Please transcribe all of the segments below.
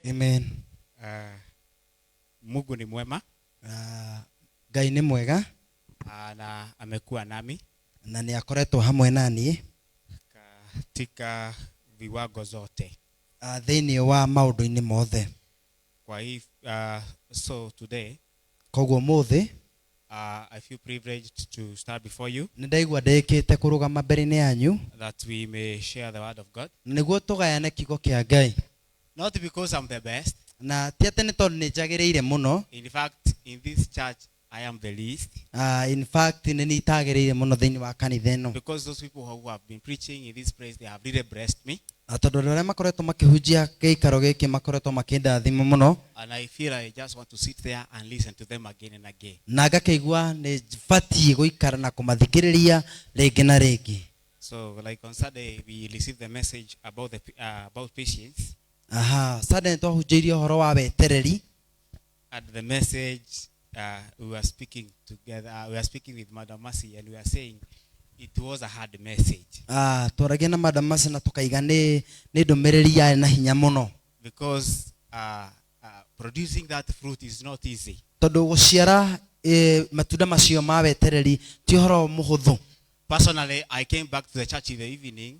Amen. Mungu ni mwema. Ngai nĩ mwega. Na amekuwa nami na nĩ akoretwo hamwe na niĩ katika viwango zote. Thĩinĩ wa maũndũ-inĩ mothe. Kwa hii so today Koguo mũthĩ I feel privileged to stand before you nĩ ndaigua ndĩkĩte kũrũgama mbere-inĩ yanyu that we may share the word of God. Nĩguo tũgayane kiugo kĩa Ngai. Not because I'm the best. Na ti atĩ nĩ tondũ nĩ njagĩrĩire mũno. In fact, in this church I am the least. In fact, nĩ niĩ itagĩrĩire mũno thĩinĩ wa kanitha ĩno. Because those people who have been preaching in this place, they have really blessed me. Tondũ andũ arĩa makoretwo makĩhunjia gĩikaro gĩkĩ makoretwo makĩndathima mũno. And I feel I just want to sit there and listen to them again and again. Na ngakĩigua nĩ batiĩ gũikara na kũmathikĩrĩria rĩngĩ na rĩngĩ. So like on Sunday we received the message about patience. Aha, Sunday nĩtwahunjĩirie ũhoro wa wetereri. And the message we were speaking together, we were speaking with Madam Mercy, and we were saying it was a hard message. Twaragia na Madam Mercy na tukaiga nĩ ndũmĩrĩri yarĩ na hinya mũno. Because producing that fruit is not easy. Tondũ gũciara matunda macio ma wetereri ti ũhoro mũhũthũ. Personally, I came back to the church in the evening.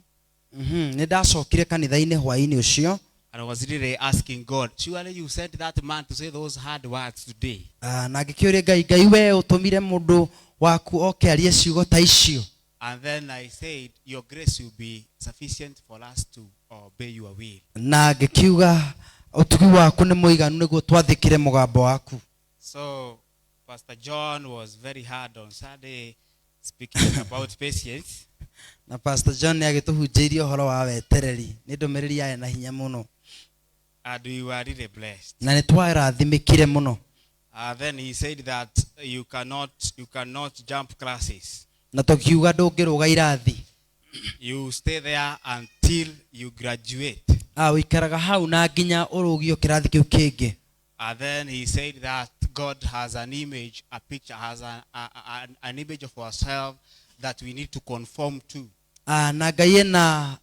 Nĩ ndacokire kanitha-inĩ hwaĩ-inĩ ũcio. And I was really asking God, surely you sent that man to say those hard words today. Na ngĩkĩũria Ngai, Ngai we ũtũmire mũndũ waku oke arie ciugo ta icio. And then I said, your grace will be sufficient for us to obey your will. Na ngĩkiuga ũtugi waku nĩ mũiganu nĩguo twathĩkĩre mũgambo waku. So Pastor John was very hard on Sunday speaking about patience. Na Pastor John nĩ agĩtũhunjĩirie ũhoro wa wetereri. Nĩ ndũmĩrĩri yarĩ na hinya mũno. And we were really blessed. Na nĩ twarathimĩkire mũno. Then he said that you cannot jump classes. Na tũkiuga ndũngĩrũga irathi. You stay there until you graduate. Ũikaraga hau na nginya ũrũgio kĩrathi kĩu kĩngĩ. And then he said that God has an image, a picture, has an image of ourselves that we need to conform to. Na Ngai ena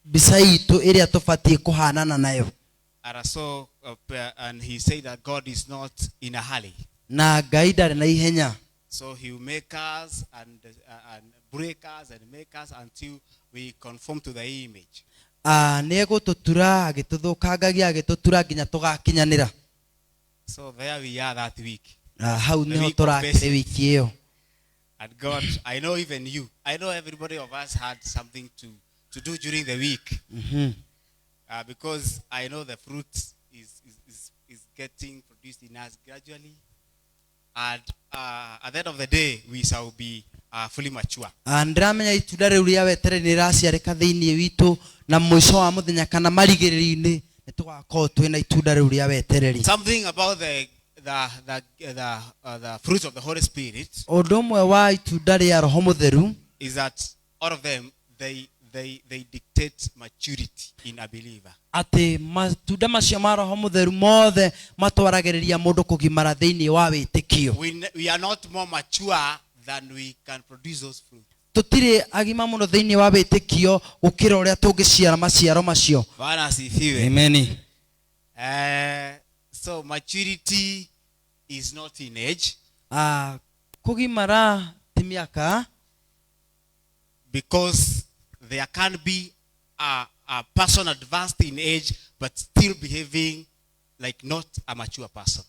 mbica itũ ĩrĩa tũbatiĩ kũhanana nayo. And he said that God is not in a hurry. Na Ngai ndarĩ na ihenya. So he will make us and break us and make us until we conform to the image. Nĩ egũtũtura, agĩtũthũkangagia, agĩtũtura nginya tũgakinyanĩra. So there we are that week. Hau The niho week of tũrakĩrĩ patience. wiki ĩyo. And God, I know even you, I know everybody of us had something to do during the week. Because I know the fruit is getting produced in us gradually. And at the end of the day, we shall be fully mature. Ndĩramenya itunda rĩu rĩa wetereri nĩ rĩraciarĩka thĩinĩ witũ na mũico wa mũthenya kana marigĩrĩrio-inĩ nĩ tũgakorwo twĩna itunda rĩu rĩa wetereri. Something about the fruits of the Holy Spirit Ũndũ ũmwe wa itunda rĩa Roho Mũtheru is that all of them they dictate maturity in a believer. Atĩ matunda macio ma Roho Mũtheru mothe matwaragĩrĩria mũndũ kũgimara thĩinĩ wa wĩtĩkio. We are not more mature than we can produce those fruits. Tũtirĩ agima mũno thĩinĩ wa wĩtĩkio gũkĩra ũrĩa tũngĩciara maciaro macio. Bwana asifiwe. Amen. So maturity is not in age. Kũgimara ti mĩaka. Because there can be a person advanced in age but still behaving like not a mature person.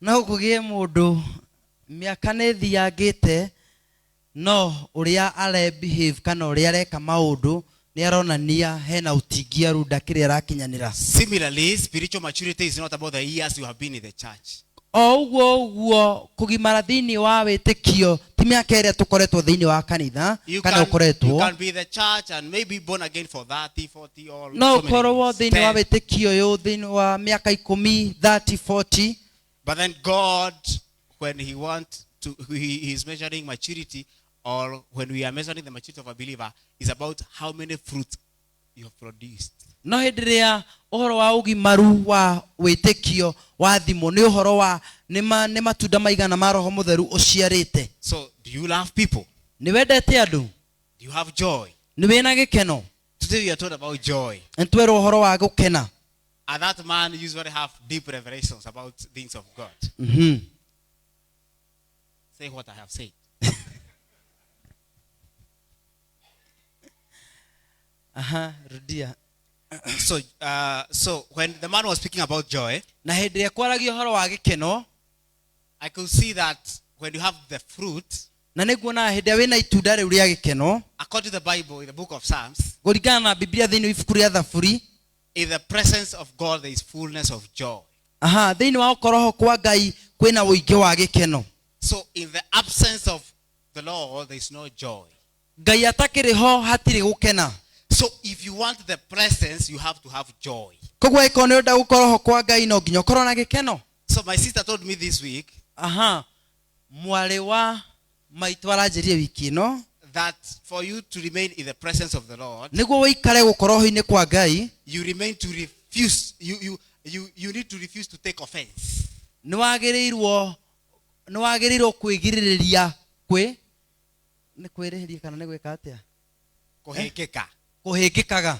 No kũgĩe mũndũ mĩaka nĩ ĩthiangĩte no ũrĩa are behave kana ũrĩa areka maũndũ nĩ aronania hena ũtingiaru ndakĩrĩ arakinyanĩra. Similarly, spiritual maturity is not about the years you have been in the church. O ũguo ũguo kũgimara thĩinĩ wa wĩtĩkio ti mĩaka ĩrĩa tũkoretwo thĩinĩ wa kanitha You kana ũkoretwo. can be in the church and maybe born again for 30, 40 or No so many ũkorwo years. thĩinĩ wa Ten. wĩtĩkio ũyũ thĩinĩ wa mĩaka ikũmi, 30, 40. But then God, when he wants to, he is measuring maturity, or when we are measuring the maturity of a believer, is about how many fruits you have produced. No hĩndĩ ĩrĩa ũhoro wa ũgimaru wa wĩtĩkio wa thimũ nĩ ũhoro wa nĩ matunda maigana ma Roho Mũtheru ũciarĩte. So, do you love people? Nĩ wendete andũ? Do you have joy? Nĩ wĩna gĩkeno? Today we are told about joy. Nĩ twerwo ũhoro wa gũkena. And that man usually have deep revelations about things of God. Say what I have said. Aha, rudia. So when the man was speaking about joy, Na hĩndĩ ĩrĩa kwaragia ũhoro wa gĩkeno, I could see that when you have the fruit, na nĩnguona hĩndĩ ĩrĩa wĩna itunda rĩu rĩa gĩkeno, according to the Bible, in the book of Psalms, kũringana na Biblia thĩinĩ wa ibuku rĩa Thaburi, in the presence of God there is fullness of joy. Aha, thĩinĩ wa gũkorwo kwa Ngai kwĩna ũingĩ wa gĩkeno. So in the absence of the Lord there is no joy. Ngai atakĩrĩ ho hatirĩ gũkena. So if you want the presence, you have to have joy. Koguo angĩkorwo nĩ ũrenda gũkorwo ho kwa Ngai no nginya ũkorwo na gĩkeno. So my sister told me this week Aha, mwarĩ wa maitũ aranjĩrire wiki ĩno that for you to remain in the presence of the Lord, nĩguo ũikare gũkorwo ho-inĩ kwa Ngai, you remain to refuse. You need to refuse to take offense. Nĩ wagĩrĩirwo kwĩgirĩrĩria kwĩ nĩ kwĩrĩhĩria kana nĩ gwĩka atĩa? Kũhĩngĩka. Kũhĩngĩkaga.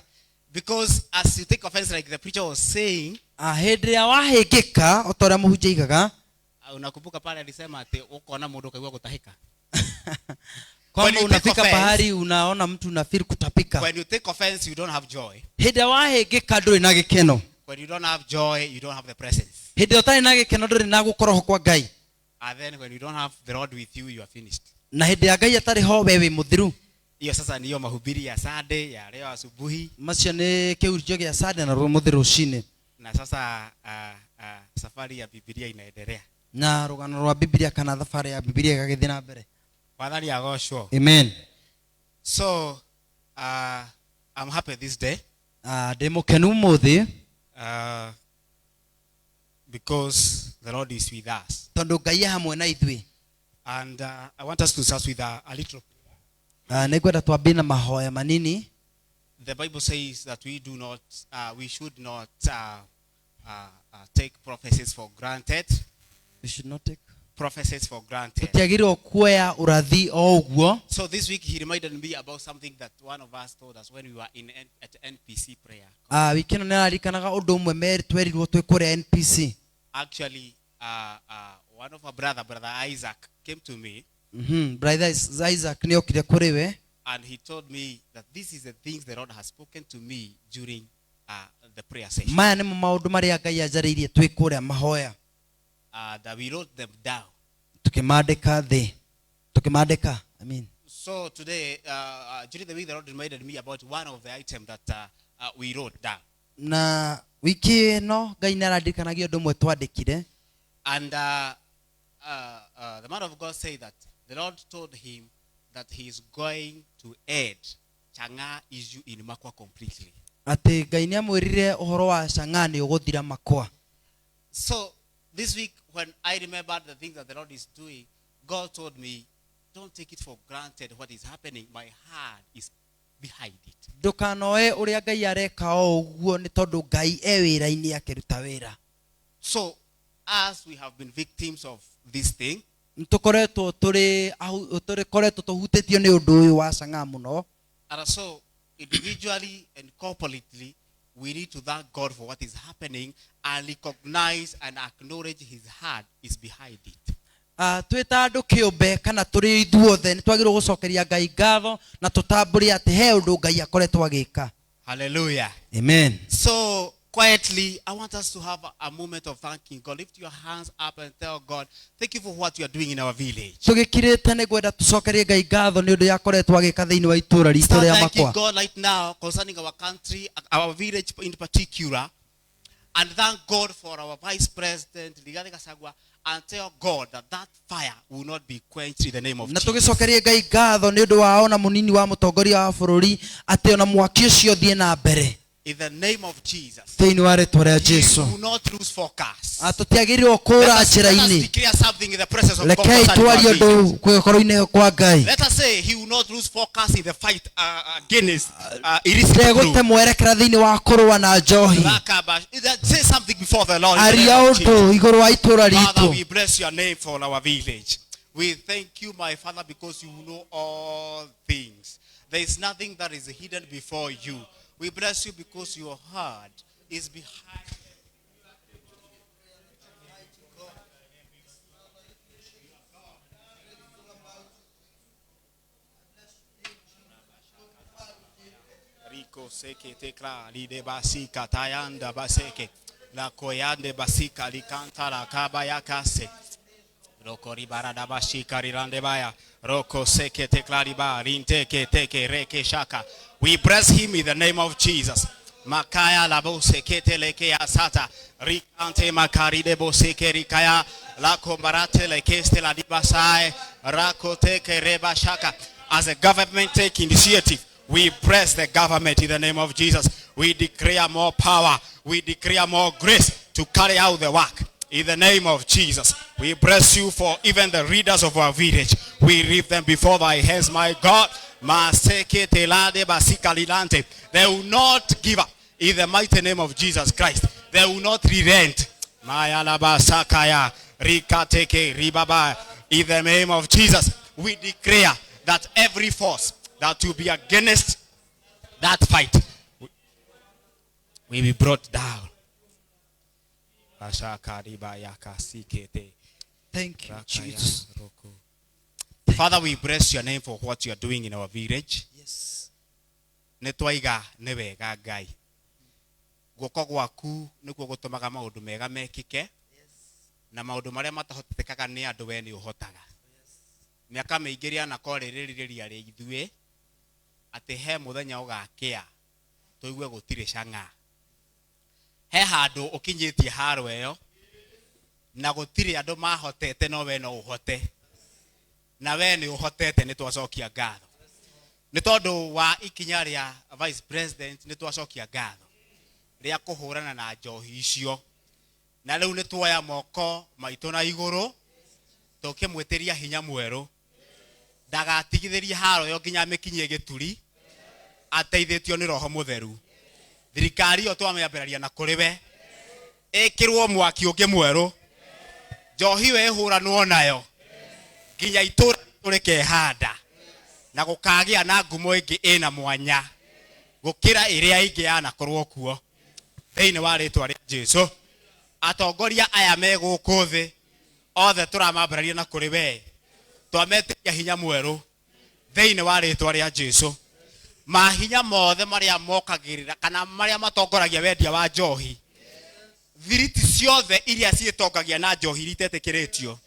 Because as you take offense, like the preacher was saying, Hĩndĩ ĩrĩa wahĩngĩka o ta ũrĩa mũhunjia aigaga, unakumbuka pale alisema ati ukoona mũndũ ukaigua gũtahĩka. Kwamba When you take unafika offense, pahali unaona mtu unafeel kutapika. When you take offense, you don't have joy. Hĩndĩ ĩrĩa wahĩngĩka ndũrĩ na gĩkeno. When you don't have joy, you don't have the presence. Hĩndĩ ĩrĩa ũtarĩ na gĩkeno ndũrĩ na gũkorwo ho kwa Ngai. And then when you don't have the Lord with you, you are finished. Na hĩndĩ ya Ngai atarĩ ho we wĩ mũthiru. Hiyo sasa niyo mahubiri ya Sunday ya leo asubuhi. Macio nĩ kĩhunjio gĩa Sunday na rũmũthĩ rũcinĩ. Na sasa safari ya Biblia inaendelea. Na rũgano rwa Biblia kana thabarĩ ya Biblia ĩgagĩthiĩ na mbere. Mwathani agocwo. Amen. So I'm happy this day. Ndĩ mũkenu ũmũthĩ. Because the Lord is with us. Tondũ Ngai e hamwe na ithuĩ. And I want us to start with a little. Nĩngwenda twambie na mahoya manini. The Bible says that we do not, we should not take prophecies for granted. We should not take prophecies for granted. Tũtiagĩrĩirwo kuoya ũrathi o ũguo. So this week he reminded me about something that one of us told us when we were in at NPC prayer. Wiki ĩno nĩararikanaga ũndũ ũmwe twerirwo twĩ kũrĩa NPC. Actually, one of our brother, Brother Isaac, came to me. Brother Isaac nĩokire kũrĩ we. And he told me that this is the things the Lord has spoken to me during the prayer session. Maya nĩmo maũndũ marĩa Ngai anjarĩirie twĩ kũrĩa mahoya. That we wrote them down. Tukimandĩka thĩ. Tukimandĩka. I mean. So today, during the week, the Lord reminded me about one of the items that we wrote down. Na wiki ĩno Ngai nĩarandirikanagia ũndũ ũmwe twandĩkire. And the man of God said that the Lord told him that he is going to end Chang'aa issue in Makwa completely. Atĩ Ngai nĩamwĩrire ũhoro wa Chang'aa nĩ ũgũthira Makwa. So this week, when I remembered the things that the Lord is doing, God told me, don't take it for granted what is happening. My heart is behind it. Ndũkanoe ũrĩa Ngai areka o ũguo nĩ tondũ Ngai e wĩra-inĩ akĩruta wĩra. So, as we have been victims of this thing, Nĩtũkoretwo tũrĩ ahu-, tũkoretwo tũhutĩtio nĩ ũndũ ũyũ wa Chang'aa mũno. And so, individually and corporately, we need to thank God for what is happening and recognize and acknowledge his hand is behind it. Twĩ ta andũ kĩũmbe kana tũrĩ ithuothe nĩ twagĩrĩirwo gũcokeria Ngai ngatho na tũtambũre atĩ he ũndũ Ngai akoretwo agĩka. Hallelujah. Amen. So quietly, I want us to have a moment of thanking God. Lift your hands up and tell God, thank you for what you are doing in our village. Tũgĩkirĩte nĩ ngwenda tũcokerie Ngai ngatho nĩ ũndũ yakoretwo agĩka thĩinĩ wa itũũra ritũ Start rĩa thanking Makwa. God right now concerning our country, our village in particular, and thank God for our Vice President, Rigathi Gachagua, and tell God that that fire will not be quenched in the name of Na Jesus. tũgĩcokerie Ngai ngatho nĩ ũndũ wa ona mũnini wa mũtongoria wa bũrũri atĩ ona mwaki ũcio ũthiĩ na mbere. In the name of Jesus. Thĩinĩ wa rĩtwa rĩa He Jesu. will not lose focus. Tũtiagĩrĩirwo kũũra Let us njĩra-inĩ. declare something in the presence of God Rekei concerning our twarie ũndũ village. gũkorwo-inĩ kwa Ngai. Let us say he will not lose focus in the fight against illicit Ndegũte brew. mwerekera thĩinĩ wa kũrũa na njohi. Rakaba, say something before the Lord in the Aria name of Jesus. ũndũ igũrũ wa itũũra Father, ritũ. we bless your name for our village. We thank you, my Father, because you know all things. There is nothing that is hidden before you. We bless you because your heart is behind. Riko seke tekla lide basika tayanda baseke la koyande basika likanta la kabaya kase roko ribarada bashika rirande baya roko seke tekla riba rinteke teke reke shaka. We bless him in the name of Jesus. Makaya labo sekete leke asata rikante makari debo seke rikaya la kombarate lekeste la dibasai rako teke reba shaka. As a government take initiative, we bless the government in the name of Jesus. We declare more power. We declare more grace to carry out the work. In the name of Jesus, we bless you for even the leaders of our village. We leave them before thy hands, my God. Maseke telade basika lilante. They will not give up. In the mighty name of Jesus Christ. They will not relent. Mayalabasakaya rikateke ribaba. In the name of Jesus, we declare that every force that will be against that fight will be brought down. Thank you, Jesus. Father, we bless your name for what you are doing in our village. Yes. Nĩ twaiga nĩ wega Ngai. Guoko gwaku nĩkuo gũtũmaga maũndũ mega mekĩke na maũndũ marĩa matahotekaga nĩ andũ we nĩ ũhotaga. Mĩaka mĩingĩ rĩanakorwo rĩrĩrĩria rĩ ithuĩ atĩ he mũthenya ũgakĩa tũigue gũtirĩ cang'a. He handũ ũkinyĩtie haro ĩyo na gũtirĩ andũ mahotete no we no ũhote. Na we nĩ ũhotete, nĩ twacokia ngatho. Nĩ tondũ wa ikinya rĩa Vice President nĩ twacokia ngatho rĩa kũhũrana na njohi icio. Na rĩu nĩ tuoya moko maitũ na igũrũ tũkĩmwĩtĩria hinya mwerũ ndagatigithĩrie haro ĩyo nginya amĩkinyie gĩturi ateithĩtio nĩ Roho Mũtheru. Thirikari ĩyo twamĩambĩrĩria na kũrĩ we ĩkĩrwo mwaki ũngĩ mwerũ, njohi ĩyo ĩhũranwo nayo nginya itũra rĩkehanda na gũkagĩa na ngumo ĩngĩ ĩna mwanya gũkĩra ĩrĩa ĩngĩ yanakorwo kuo thĩinĩ wa rĩtwa rĩa Jesu. Atongoria aya me gũkũ thĩ othe tũramambĩrĩria na kũrĩ we twametĩria hinya mwerũ thĩinĩ wa rĩtwa rĩa Jesu. Mahinya mothe marĩa mokagĩrĩra kana marĩa matongoragia wendia wa njohi, thiriti ciothe iria ciĩtongagia na njohi iria itetĩkĩrĩtio,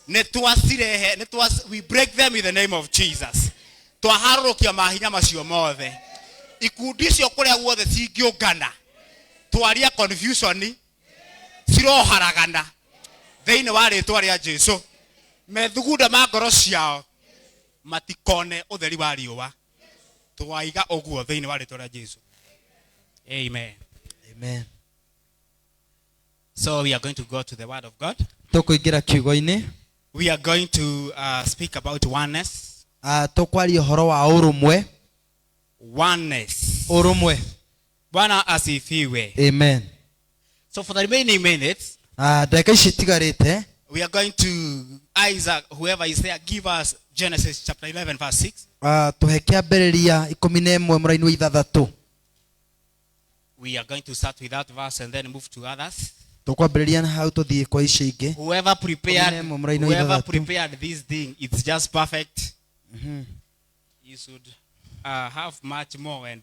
nĩ twacirehe, nĩ twa, we break them in the name of Jesus. Twaharũrũkia mahinya macio mothe. Ikundi icio kũrĩa guothe cingĩũngana twaria confusion ciroharagana thĩinĩ wa rĩtwa rĩa Jesu. Methugunda ma ngoro ciao matikone ũtheri wa riũa. Twaiga ũguo thĩinĩ wa rĩtwa rĩa Jesu. Amen. Amen. So we are going to go to the word of God. Tũkũingĩra kiugo-inĩ. We are going to speak about oneness. Tũkwaria ũhoro wa ũrũmwe. Oneness. Ũrũmwe. Bwana asifiwe. Amen. So for the remaining minutes, Ndagĩka ici itigarĩte, we are going to Isaac, whoever is there, give us Genesis chapter 11 verse 6. Tũhe kĩambĩrĩria ikũmi na ĩmwe mũraini wa ithathatũ. We are going to start with that verse and then move to others. Tũkwambĩrĩria na hau tũthiĩ kwa icio ingĩ. Whoever Ikũmi na ĩmwe mũraini wa ithathatũ. prepared this thing, it's just perfect. You should have much more and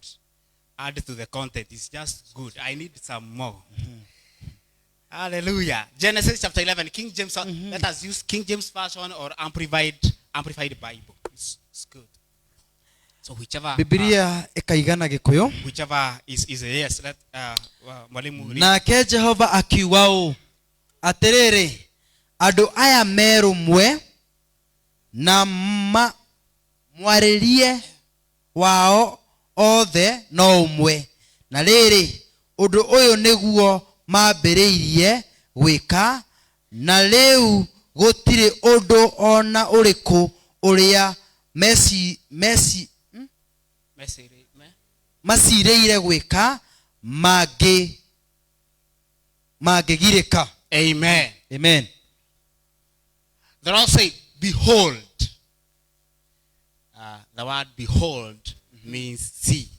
add to the content. It's just good. I need some more. Hallelujah. Genesis chapter 11, King James. Let us use King James Version or Amplified Bible. It's good. So whichever, Bibilia ĩkaigana Gĩkũyũ. whichever is a yes. Let mwalimu read. Nake Jehova akiuga ũũ, atĩrĩrĩ, andũ aya me rũmwe na mwarĩrie wao othe no ũmwe. Na rĩrĩ, ũndũ ũyũ nĩguo mambĩrĩirie gwĩka, na rĩu gũtirĩ ũndũ ona ũrĩkũ ũrĩa Mesiri, me? macirĩire gwĩka mangĩgirĩka. Amen. Amen. The Lord said, behold. The word behold means see.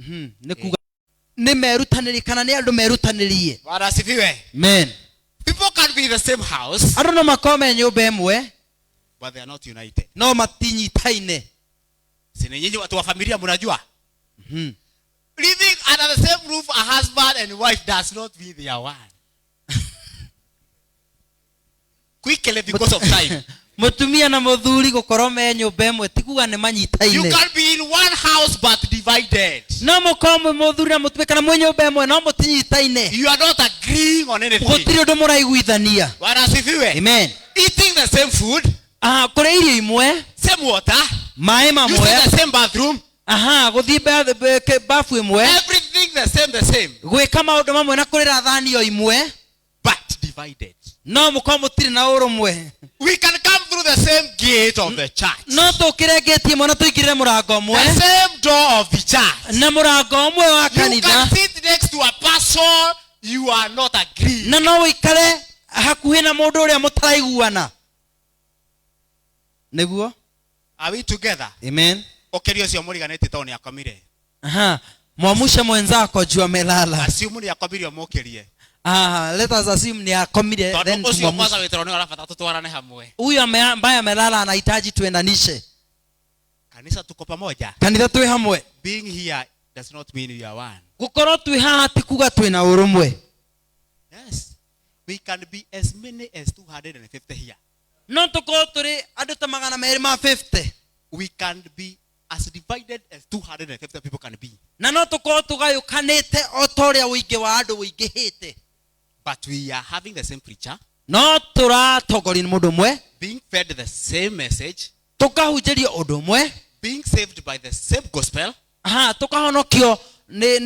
Nĩ kuga nĩ merutanĩrie kana nĩ andũ merutanĩrie. Bwana asifiwe. Amen. People can be in the same house, Andũ no makorwo me nyũmba ĩmwe, but they are not united. no matinyitaine. Si ni nyinyi watu wa familia mnajua? Living under the same roof, a husband and wife does not mean they are one. Quickly, because of time. Mũtumia na mũthuri gũkorwo me nyũmba ĩmwe ti kuga nĩ You manyitaine. can be in one house but divided. No mũkorwo mwĩ mũthuri na mũtumia kana mwĩ nyũmba ĩmwe no mũtinyitaine. You are not agreeing on anything. Gũtirĩ ũndũ mũraiguithania. Bwana asifiwe. Amen. Eating the same food, Aha, kũrĩa irio imwe, same water, maĩ mamwe, using the same bathroom, aha, gũthiĩ bafu ĩmwe, everything the same, the same, gwĩka maũndũ mamwe na kũrĩra thani o imwe, but divided. No mũkorwo mũtirĩ na ũrũmwe. We can come through the same gate of the church, No tũkĩre ngĩti ĩmwe na tũingĩrĩre mũrango ũmwe, the same door of the church. Na mũrango ũmwe wa You kanitha, can sit next to a person you are not agreeing. Na no wĩikare hakuhĩ na mũndũ ũrĩa mũtaraiguana nĩguo. Are we together? Amen. Okerio ũcio mũriganĩtie tondũ nĩakomire. Aha, mwamushe mwenzako juu amelala. Assume nĩakomire ũmũkĩrie. Aha, let us assume ni akomire, Tondũ then ũcio tumwamushe. kwanza wĩtoro nĩ ũrabata tũtwarane hamwe. Huyu ambaye amelala anahitaji tuendanishe. Kanisa tuko pamoja. Kanitha twĩ hamwe. Being here does not mean you are one. Gũkorwo twĩ haha ti kuga twĩna ũrũmwe. Yes. We can be as many as 250 here. No tũkorwo tũrĩ andũ ta magana merĩ ma 50. We can be as divided as 250 people can be. Na no tũkorwo tũgayũkanĩte o ta ũrĩa ũingĩ wa andũ ũingĩhĩte. But we are having the same preacher, No tũratongorio nĩ mũndũ ũmwe, being fed the same message, tũkahunjĩrio ũndũ ũmwe, being saved by the same gospel, aha, tũkahonokio nĩ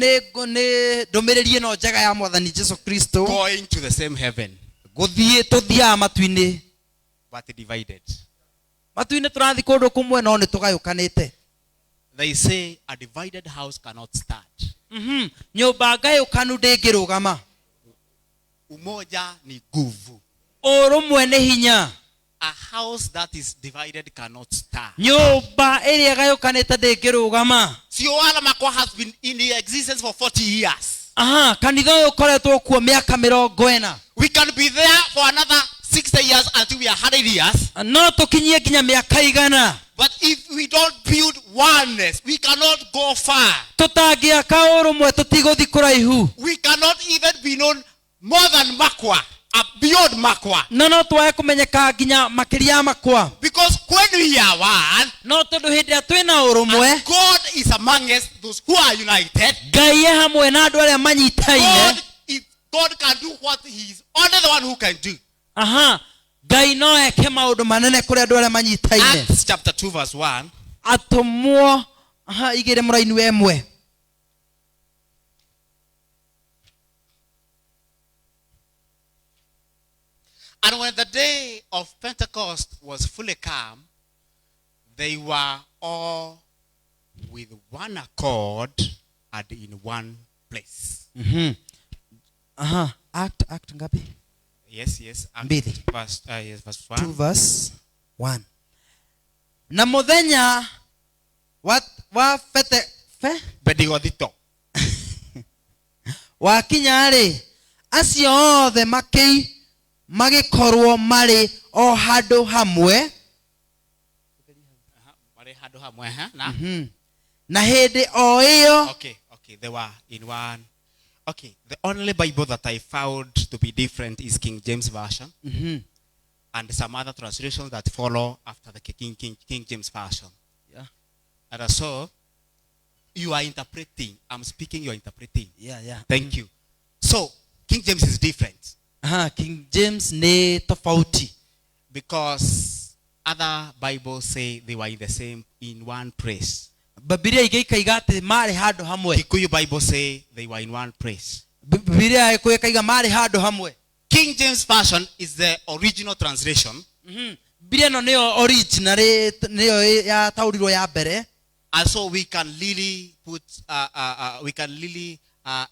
ndũmĩrĩri ĩno njega ya mwathani Jesu Kristo, going to the same heaven, gũthiĩ tũthiaga matu-inĩ. but divided. Matu-inĩ tũrathiĩ kũndũ kũmwe no nĩ tũgayũkanĩte. They say a divided house cannot stand. Nyũmba ngayũkanu ndĩngĩrũgama. Umoja ni nguvu. Ũrũmwe nĩ hinya. A house that is divided cannot stand. Nyũmba ĩrĩa ĩgayũkanĩte ndĩngĩrũgama. Sioala Makwa has been in the existence for 40 years. Aha, kanitha ũyũ ũkoretwo kuo mĩaka 40. We can be there for another 60 years until we are 100 years. No tũkinyie nginya mĩaka 100. But if we don't build oneness, we cannot go far. Tũtangĩaka ũrũmwe tũtigũthiĩ kũraihu. We cannot even be known more than Makwa, beyond Makwa. Na no twage kũmenyeka nginya makĩria ya Makwa. Because when we are one, No tondũ hĩndĩ ĩrĩa twĩna ũrũmwe, and God is among us, those who are united, Ngai e hamwe na andũ arĩa manyitaine. God, if God can do what He is only the one who can do. Aha, Ngai no eke maũndũ manene kũrĩ andũ arĩa manyitaine. Acts chapter 2 verse 1. Atũmwo, aha, igĩrĩ mũraini wa ĩmwe. And when the day of Pentecost was fully come, they were all with one accord and in one place. Aha, Act ngapi? Yes. Act Mbili. Verse, yes, verse 1. 2 verse 1. Na muthenya wa fete, fe? Bendigothito. Wakinya-rĩ, acio othe magĩkorwo marĩ o handũ hamwe. Aha, marĩ handũ hamwe, ha? Na? Na hĩndĩ o ĩyo. Okay, they were in one. Okay, the only Bible that I found to be different is King James Version. And some other translations that follow after the King James Version. And so, you are interpreting. I'm speaking, you are interpreting. Thank you. So, King James is different. Aha, King James ni tofauti. Because other Bibles say they were in the same, in one place. Bibilia ingĩ ikaiga atĩ marĩ handũ hamwe. Kikuyu Bible say they were in one place. Bibilia ya Gĩkũyũ ĩkaiga marĩ handũ hamwe. King James Version is the original translation. Bibilia ĩno nĩyo original, nĩyo yataũrirwo ya mbere. And so we can really put, we can really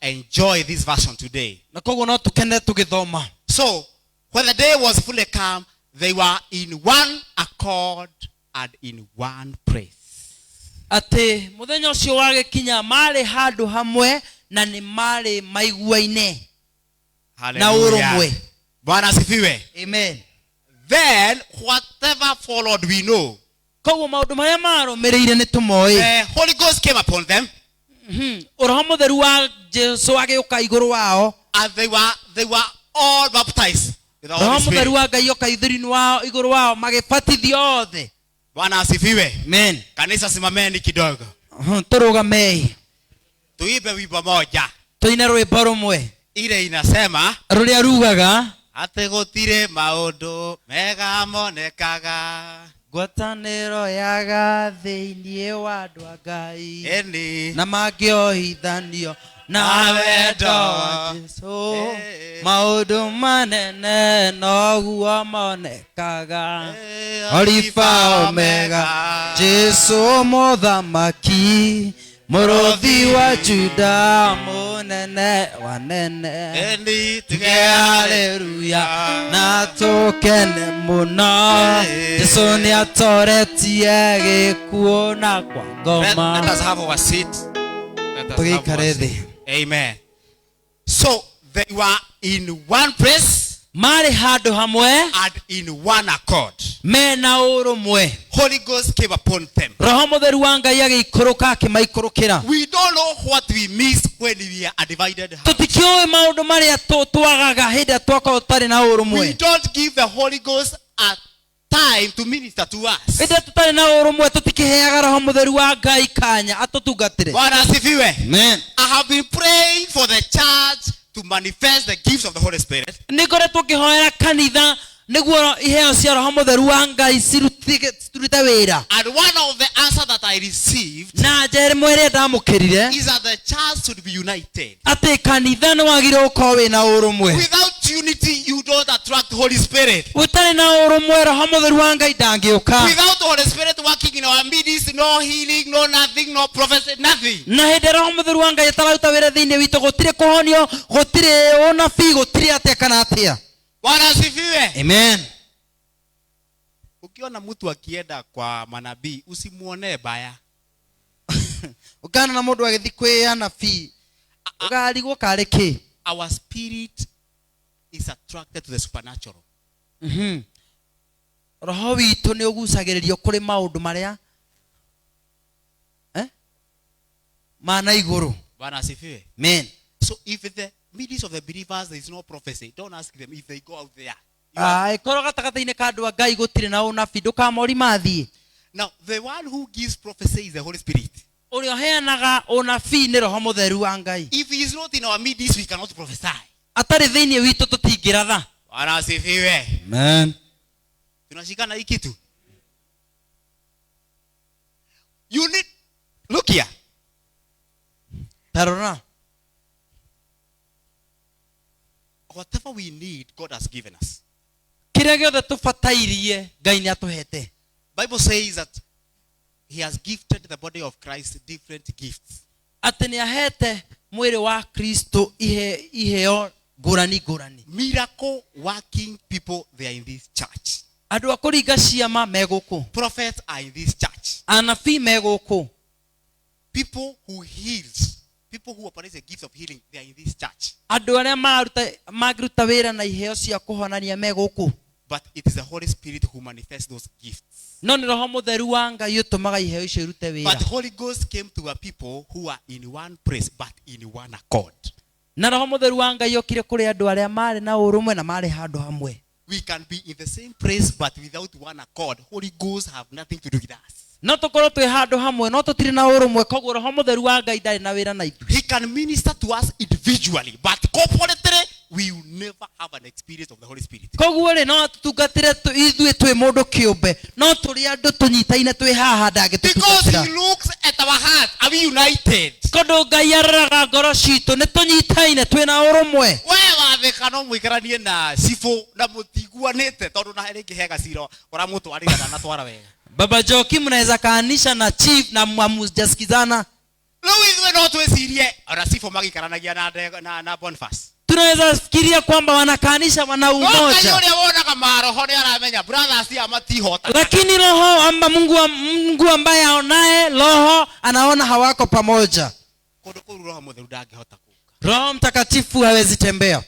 enjoy this version today. Na koguo no tũkene tũgĩthoma. So, when the day was fully come, they were in one accord and in one place. Atĩ mũthenya ũcio wagĩkinya marĩ handũ hamwe na nĩ marĩ maiguaine na Hallelujah. ũrũmwe. Bwana asifiwe. Amen. Then whatever followed, we know. Koguo maũndũ marĩa marũmĩrĩire nĩ tũmoĩ. The Holy Ghost came upon them, Roho mũtheru wa Jesu agĩũka igũrũ wao. And they were all baptized with the Roho Holy mũtheru Spirit. wa Ngai oka ithũrinĩ wao igũrũ wao magĩbatithio othe. Bwana asifiwe. Amen. Kanisa, simameni kidogo. Tũrũgamei. Tuimbe wimbo moja. Tũine rwĩmbo rũmwe. Ile inasema rũrĩa rugaga atĩ gũtirĩ maũndũ mega monekaga ngwatanĩro yaga thĩinĩ wa andũ a Ngai ĩni na mangĩohithanio na Na wendo wendo. wa Jesu Eh. maũndũ manene noguo monekaga. Eh, Alifa Omega, Jesu mũthamaki, mũrũthi wa Juda, mũnene wa nene. Ĩni tuge haleluya na tũkene mũno. Eh. Jesu nĩ atoretie gĩkuũ na kwa Let ngoma. us have our seat. Let us have our Tũgĩikare seat. thĩ. Amen. So they were in one place Marĩ handũ hamwe and in one accord. mena ũrũmwe. Holy Ghost came upon them. Roho mũtheru wa Ngai agĩikũrũka akĩmaikũrũkĩra. We don't know what we miss when we are a divided house. Tũtikĩũĩ maũndũ marĩa twagaga hĩndĩ ĩrĩa twakorwo tũtarĩ na We ũrũmwe. don't give the Holy Ghost a time to minister to us. Hĩndĩ ĩrĩa tũtarĩ na ũrũmwe tũtikĩheaga Roho mũtheru wa Ngai kanya atũtungatĩre. Bwana asifiwe. Amen. I have been praying for the church to manifest the gifts of the Holy Spirit. Nĩ ngoretwo ngĩhoera kanitha nĩguo iheo cia Roho mũtheru wa Ngai cirute wĩra. And one of the answers that I received Na njĩra ĩmwe ĩrĩa ndamũkĩrire is that the church should be united. atĩ kanitha nĩ wagĩrĩirwo gũkorwo wĩna ũrũmwe. Without unity, you don't attract Holy Spirit. Ũtarĩ na ũrũmwe Roho mũtheru wa Ngai ndangĩũka. Without the Holy Spirit working in our midst, no healing, no nothing, no prophecy, nothing. Na hĩndĩ ĩrĩa Roho mũtheru wa Ngai atararuta wĩra thĩinĩ witũ gũtirĩ kũhonio, gũtirĩ ũnabii, gũtirĩ atĩa kana atĩa. Bwana asifiwe. Amen. Ukiona mtu akienda kwa manabii, usimuonee baya. Ũkana na mũndũ agĩthiĩ kwĩ anabii ũkarigwo karĩ kĩ. Our spirit is attracted to the supernatural. Roho witũ nĩ ũgucagĩrĩrio kũrĩ maũndũ marĩa ma na igũrũ. Bwana asifiwe. Amen. So if the midst of the believers there is no prophecy, don't ask them if they go out there. You are- Ĩkorwo gatagatĩ-inĩ ka andũ a Ngai gũtirĩ na ũnabii ndũkamori mathiĩ. Now, the one who gives prophecy is the Holy Spirit. Ũrĩa ũheanaga ũnabii nĩ Roho mũtheru wa Ngai. If he is not in our midst, we cannot prophesy. Atarĩ thĩinĩ witũ tũtingĩratha. Bwana asifiwe. Amen. Tunashikana hii kitu. You need, look here. Tarora. Whatever we need, God has given us. Kĩrĩa gĩothe tũbatairie Ngai nĩ atũhete. Bible says that he has gifted the body of Christ different gifts. Atĩ nĩ ahete mwĩrĩ wa Kristo iheo ngũrani ngũrani. Miracle working people, they are in this church. Andũ a kũringa ciama me gũkũ. Prophets are in this church. Anabii me gũkũ. People who heals, people who operate the gift of healing, they are in this church. Andũ arĩa mararuta mangĩruta wĩra na iheo cia kũhonania me gũkũ. But it is the Holy Spirit who manifests those gifts. No nĩ Roho mũtheru wa Ngai ũtũmaga iheo icio irute But wĩra. the Holy Ghost came to a people who are in one place, but in one accord. Na Roho mũtheru wa Ngai okire kũrĩ andũ arĩa marĩ na ũrũmwe na marĩ handũ hamwe. We can be in the same place, but without one accord. Holy Ghost have nothing to do with us. No tũkorwo twĩ handũ hamwe no tũtirĩ na ũrũmwe koguo Roho mũtheru wa Ngai ndarĩ na wĩra na ithuĩ. He can minister to us individually, but corporately, we will never have an experience of the Holy Spirit. Koguo rĩ no atũtungatĩre ithuĩ twĩ mũndũ kĩũmbe no tũrĩ andũ tũnyitaine twĩ haha Because ndangĩtũtungatĩra. he looks at our heart. Are we united? Tondũ Ngai aroraga ngoro citũ nĩ tũnyitaine twĩ na ũrũmwe. We wathĩka no mũikaranie na cibũ na mũtiguanĩte tondũ na rĩngĩ he gacira ũramũtwarĩra ndanatwara wega. Baba Joki mnaweza kaanisha na chief na hamujasikizana. Rĩu ithuĩ no twĩcirie ona cibũ magĩikaranagia na Boniface. Tunaweza fikiria kwamba wanakaanisha wana No Ngai umoja, ũrĩa wonaga maroho nĩ aramenya brothers aya matihota. Lakini roho amba Mungu ambaye aonaye roho anaona hawako pamoja. Kũndũ kũu Roho Mũtheru ndangĩhota kũka. Roho Mtakatifu hawezi tembea.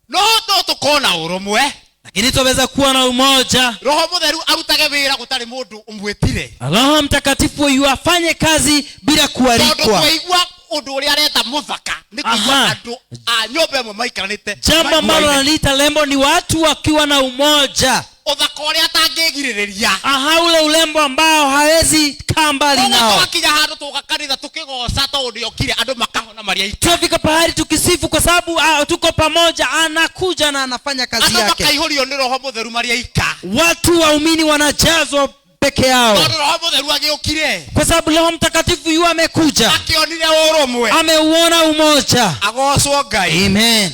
No tũkorwo na ũrũmwe. Lakini twaweza kuwa na umoja. Roho Mũtheru arutage wĩra gũtarĩ mũndũ ũmwĩtire. Roho Mtakatifu yuafanye kazi bila Tondũ kualikwa. twaigua ũndũ ũrĩa areta mũthaka nĩ kũigua andũ a nyũmba ĩmwe maikaranĩte Jambo ambalo maiguaine. analiita lembo ni watu wakiwa na umoja. Ũthaka ũrĩa atangĩgirĩrĩria. Aha, ule ulembo ambao hawezi kaa mbali Koguo nao. twakinya handũ tũka kanitha tũkĩgoca tondũ nĩokire andũ makahona marĩ aika. Tunafika pahali tukisifu kwa sababu tuko pamoja, anakuja na anafanya kazi Andũ yake. makaihũrio nĩ Roho Mũtheru marĩ aika. Watu waumini wanajazwa peke yao. Tondũ Roho Mũtheru agĩũkire. Kwa sababu Roho Mtakatifu yu amekuja. Akĩonire ũrũmwe. Ameuona umoja. Agocwo Ngai. Amen.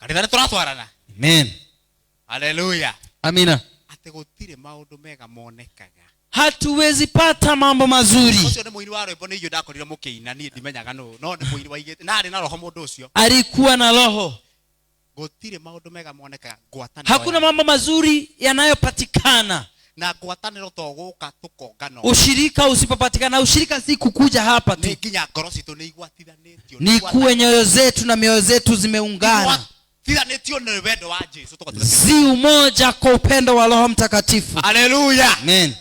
Kanitha nĩ tũratwarana. Amen. Haleluya. Amina. Atĩ gũtirĩ maũndũ mega monekaga. Hatuwezi pata mambo mazuri. Ũcio nĩ mũini wa rwĩmbo nĩ inyuĩ ndakorire mũkĩina, niĩ ndimenyaga nũ, no nĩ mũini waigĩte na arĩ na roho mũndũ ũcio. Alikuwa na roho. Gũtirĩ maũndũ mega monekaga ngwatanĩro Hakuna ya- mambo mazuri yanayopatikana. Na ngwatanĩro to gũka tũkongana. Ushirika usipopatikana, ushirika si kukuja hapa tu. Nĩ nginya ngoro citũ nĩ igwatithanĩtio. Ni kuwe nyoyo zetu na mioyo zetu zimeungana. Igwatithanĩtio nĩ wendo wa Jesũ, tũgatwĩka Si umoja kwa upendo wa Roho Mtakatifu. Haleluya. Amen.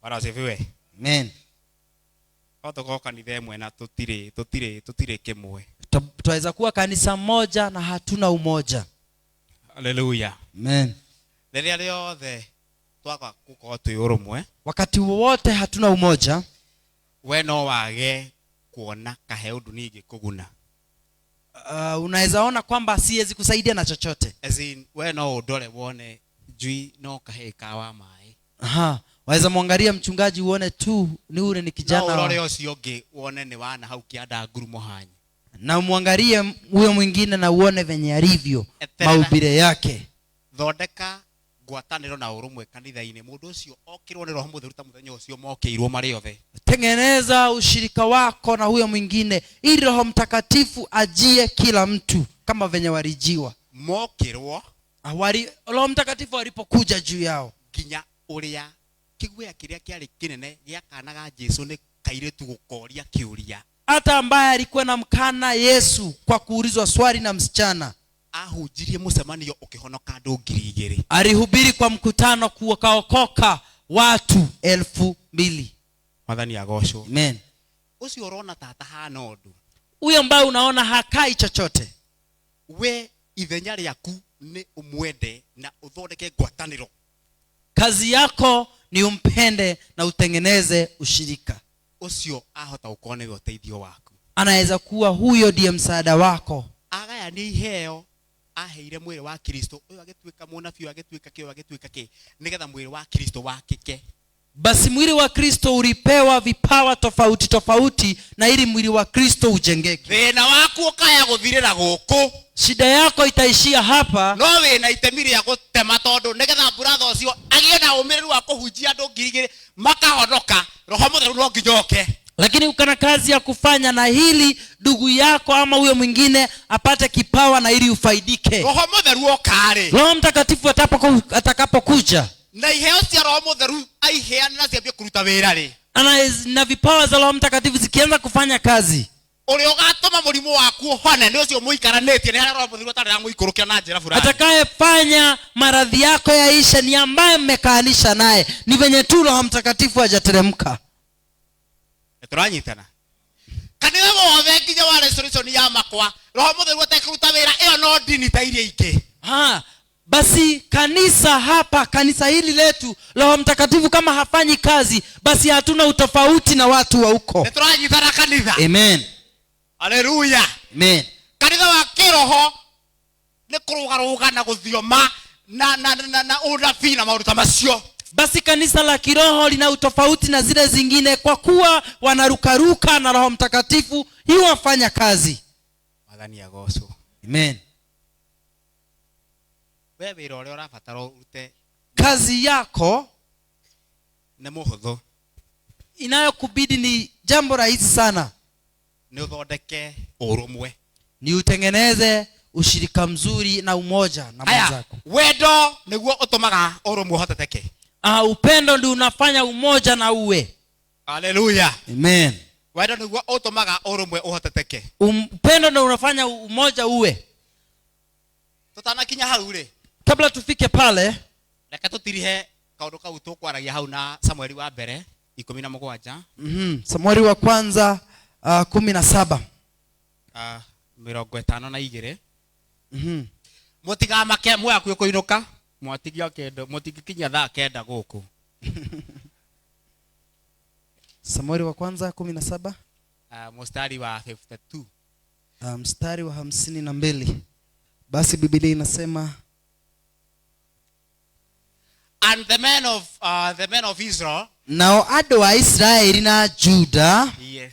Bwana asifiwe. Amen. No tũkorwo kanitha ĩmwe na tũtirĩ kĩmwe. Twaweza kuwa kanisa moja na hatuna umoja. Haleluya. Amen. Rĩrĩa rĩothe twaga gũkorwo twĩ ũrũmwe, Wakati wowote hatuna umoja, we no wage kuona kahe ũndũ niĩ ingĩkũguna. Unaweza ona kwamba siwezi kusaidia na chochote. As in, we no ũndore wone njui no kahe ka wa maĩ. Aha, waweza mwangalia mchungaji uone tu ni ule ni kijana No wa- ũrore ũcio ũngĩ wone nĩ wana hau kĩanda ngurumo hanyu. Na umwangalie huyo mwingine na uone venye alivyo Eterera. maumbile yake. Thondeka ngwatanĩro na ũrũmwe kanitha-inĩ, mũndũ ũcio okĩrwo nĩ Roho Mũtheru ta mũthenya ũcio mokĩirwo marĩ othe. Tengeneza ushirika wako na huyo mwingine ili Roho Mtakatifu ajie kila mtu kama venye walijiwa. Mokĩrwo Roho Mtakatifu alipokuja juu yao. nginya ũrĩa kĩguoya kĩrĩa kĩarĩ kĩnene gĩakanaga Jesũ nĩ kairĩtu gũkoria kĩũria. Hata ambaye alikuwa na mkana Yesu kwa kuulizwa swali na msichana. Ahunjirie mũcemanio ũkĩhonoka andũ ngiri igĩrĩ. Alihubiri kwa mkutano kuokaokoka watu 2000. Mwathani agocwo. Amen. Ũcio ũrona ta atahana ũndũ. Huyo ambaye unaona hakai chochote. We ithenya rĩaku nĩ ũmwende na ũthondeke ngwatanĩro. Kazi yako ni umpende na utengeneze ushirika. Ũcio ahota gũkorwo nĩwe ũteithio waku. Anaweza kuwa huyo ndiye msaada wako. Agayania iheo aheire mwĩrĩ wa Kristo, ũyũ agĩtuĩka mũnabii, ũyũ agĩtuĩka kĩ, ũyũ agĩtuĩka kĩ, nĩgetha mwĩrĩ wa Kristo wakĩke. Basi mwili wa Kristo ulipewa vipawa tofauti tofauti na ili mwili wa Kristo ujengeke. Thĩna waku ũkaya gũthirĩra gũkũ. Shida yako itaishia hapa. No wĩna itemi rĩa gũtema tondũ nĩgetha brother ũcio agĩe na ũmĩrĩru wa kũhunjia andũ ngiri igĩrĩ makahonoka, Roho Mũtheru no nginya oke. Lakini uko na kazi ya kufanya na hili ndugu yako ama huyo mwingine apate kipawa na ili ufaidike. Roho Mũtheru oka-rĩ. Roho Mtakatifu atakapokuja. Na iheo cia Roho Mũtheru aiheane na ciambie kũruta wĩra-rĩ. Na vipawa za Roho Mtakatifu zikianza kufanya kazi. Ũrĩa ũgatũma mũrimũ waku ũhone nĩ ũcio mũikaranĩtie, nĩ harĩa Roho Mũtheru atarĩ aramũikũrũkia na njĩra fulani. Atakayefanya maradhi yako yaishe ni ambaye mmekaanisha naye. Ni venye tu Roho Mtakatifu hajateremka. Nĩ tũranyitana. Kanitha wothe nginya wa restoration ya makwa, Roho Mũtheru atekũruta wĩra, ĩyo no ndini ta iria ingĩ. Basi kanisa hapa, kanisa hili letu, Roho Mtakatifu kama hafanyi kazi, basi hatuna utofauti na watu wa huko. Nĩ tũranyitana kanitha. Amen. Haleluya. Amen. Kanitha wa kĩroho nĩ kũrũgarũga na gũthioma na ũnabii na maũndũ ta macio. Basi kanisa la kiroho lina utofauti na zile zingine kwa kuwa wanarukaruka na Roho Mtakatifu huwafanya kazi. Mwathani agocwo. Amen. We wĩra ũrĩa ũrabatara ũrute Kazi yako nĩ mũhũthũ. inayokubidi ni jambo rahisi sana. Nĩ ũthondeke ũrũmwe. Ni utengeneze ushirika mzuri na umoja na Aya, mwenzako. wendo nĩguo ũtũmaga ũrũmwe ũhoteteke. Upendo ndio unafanya umoja na uwe. Haleluya. Amen. Wendo nĩguo ũtũmaga ũrũmwe ũhoteteke. Upendo ndio unafanya umoja uwe. Tũtanakinya hau rĩ, Kabla tufike pale, reke tũtirihe kaũndũ kau tũkwaragia hau na Samueli wa mbere 17. Samueli wa kwanza 17. 52. Mũtigamake mwĩ hakuhĩ kũinũka, mwatigia kĩndũ, mũtingĩkinyia thaa 9 gũkũ. Samueli wa kwanza 17. Mstari wa 52. Mstari wa 52. Basi Biblia inasema, And the men of Israel, nao andũ a Israeli na Juda, yes,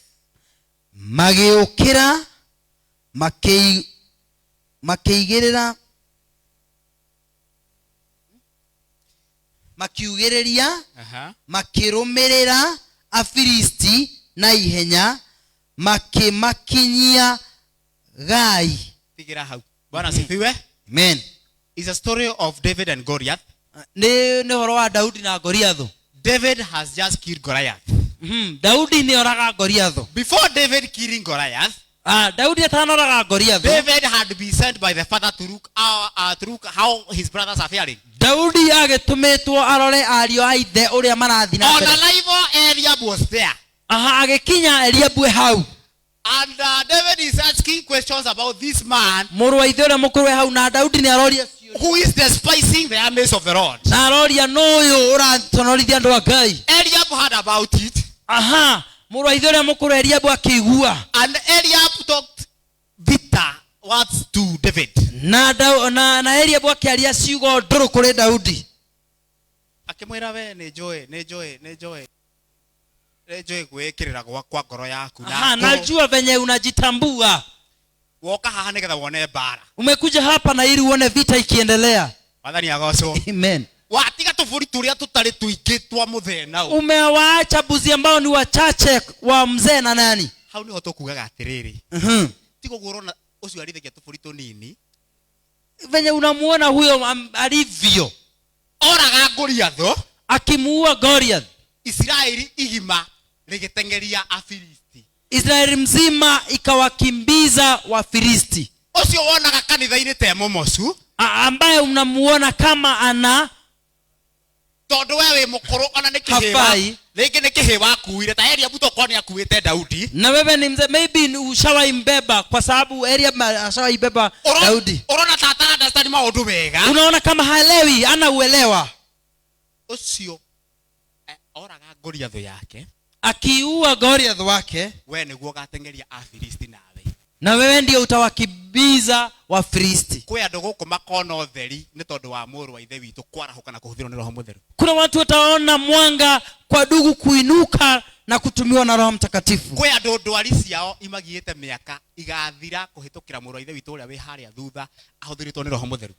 magĩũkĩra, makĩigĩrĩra, makiugĩrĩria, makĩrũmĩrĩra Afilisti na ihenya, makĩmakinyia Gai. Tigĩra hau. Bwana asifiwe. Amen. It's a story of David and Goliath. Nĩ ũhoro wa Daudi na Goliath. David has just killed Goliath. Daudi nĩ oraga Goliath. Before David killing Goliath, Daudi atanoraga Goliath. David had been sent by the father to look how his brothers are faring. Daudi agĩtũmĩtwo arore ariũ a ithe ũrĩa marathiĩ na On mbere. arrival, Eliab was there. Aha, agĩkinya Eliabu e hau. And David is asking questions about this man Mũrũ wa ithe ũrĩa mũkũrũ e hau, na Daudi nĩ aroria ciũria. who is despising the armies of the Lord. Na aroria nũ ũyũ ũratonorithia andũ a Ngai. Eliab heard about it. Aha, mũrũ wa ithe ũrĩa mũkũrũ Eliabu akĩigua. And Eliab talked bitter words to David. Na Eliabu akĩaria ciugo ndũrũ kũrĩ Daudi. Akĩmwĩra, we nĩ njũĩ, nĩ njũĩ, nĩ njũĩ. Nĩ njũĩ gwĩkĩrĩra kwa ngoro yaku na Aha, ngoro. najua venye unajitambua. Woka haha nĩgetha wone mbara. Umekuja hapa na ili uone vita ikiendelea. Wathani agocwo. Amen. Watiga tũbũri tũrĩa tũtarĩ tũingĩ twa mũthee nau. Umewaacha mbuzi ambao ni wachache wa mzee na nani? Hau nĩho tũkugaga atĩrĩrĩ. Tiga ũguo ũrona ũcio arithagia tũbũri tũnini. Venye unamuona huyo alivyo. Oraga Goliath. Akimuua Goliath. Israeli igima rĩgĩteng'eria Afilisti. Israeli mzima ikawakimbiza Wafilisti. Ũcio wonaga kanitha-inĩ ta e mũmocu. Ambaye unamuona kama ana Tondũ we wĩ mũkũrũ ona nĩ kĩhĩ Hafai. rĩngĩ nĩ kĩhĩ wakuire, ta Eliabu tokorwo nĩ akuĩte Daudi. Na wewe ni mzee, maybe ni ushawaimbeba kwa sababu Eliabu ashawaibeba Daudi. Ũrona ta atara understand maũndũ wega. Unaona kama haelewi, ana uelewa. Ũcio oraga Goliath yake. Akiua Goliath wake, we nĩguo ũgateng'eria Afilisti nawe. Na wewe ndio utawakimbiza Wafilisti. Kwĩ andũ gũkũ makona ũtheri nĩ tondũ wa mũrũ wa ithe witũ kwarahũka na kũhũthĩrwo nĩ Roho Mũtheru. Kuna watu wataona mwanga kwa ndugu kuinuka na kutumiwa na Roho Mtakatifu. Kwĩ andũ ndwari ciao imagiĩte mĩaka igathira kũhĩtũkĩra mũrũ wa ithe witũ ũrĩa wĩ harĩa thutha ahũthĩrĩtwo nĩ Roho Mũtheru.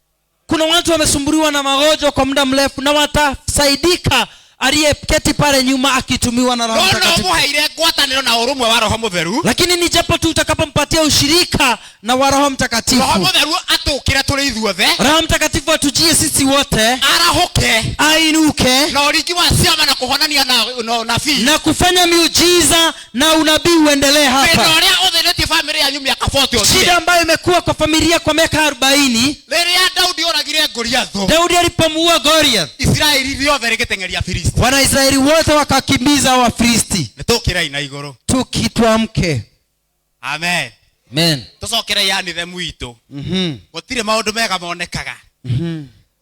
Kuna watu wamesumbuliwa na magonjwa kwa muda mrefu na watasaidika aliyeketi pale nyuma akitumiwa na Roho No, no, Mtakatifu. muheire ngwatanĩro na ũrũmwe wa Roho Mũtheru. Lakini ni japo tu utakapompatia ushirika na wa Roho Mtakatifu. Roho Mũtheru atũkĩre tũrĩ ithuothe. Roho Mtakatifu atujie sisi wote. Arahũke. Ainuke. Na ũringi wa ciama na kũhonania na unabii. Na kufanya miujiza na unabii uendelee hapa. Thĩna ũrĩa ũthĩnĩtie family yanyu mĩaka 40 ũthire. Shida ambayo imekuwa kwa familia kwa miaka 40. Rĩrĩa Daudi oragire Goliath. Daudi alipomuua Goliath. Israeli rĩothe rĩgĩteng'eria Filisti. Wanaisraeli wote wakakimbiza Wafilisti. Nĩtũkĩrei na igũrũ. Tukitwamke. Amen. Amen. Tũcokere yanithe mwitũ. Gũtirĩ maũndũ mega monekaga.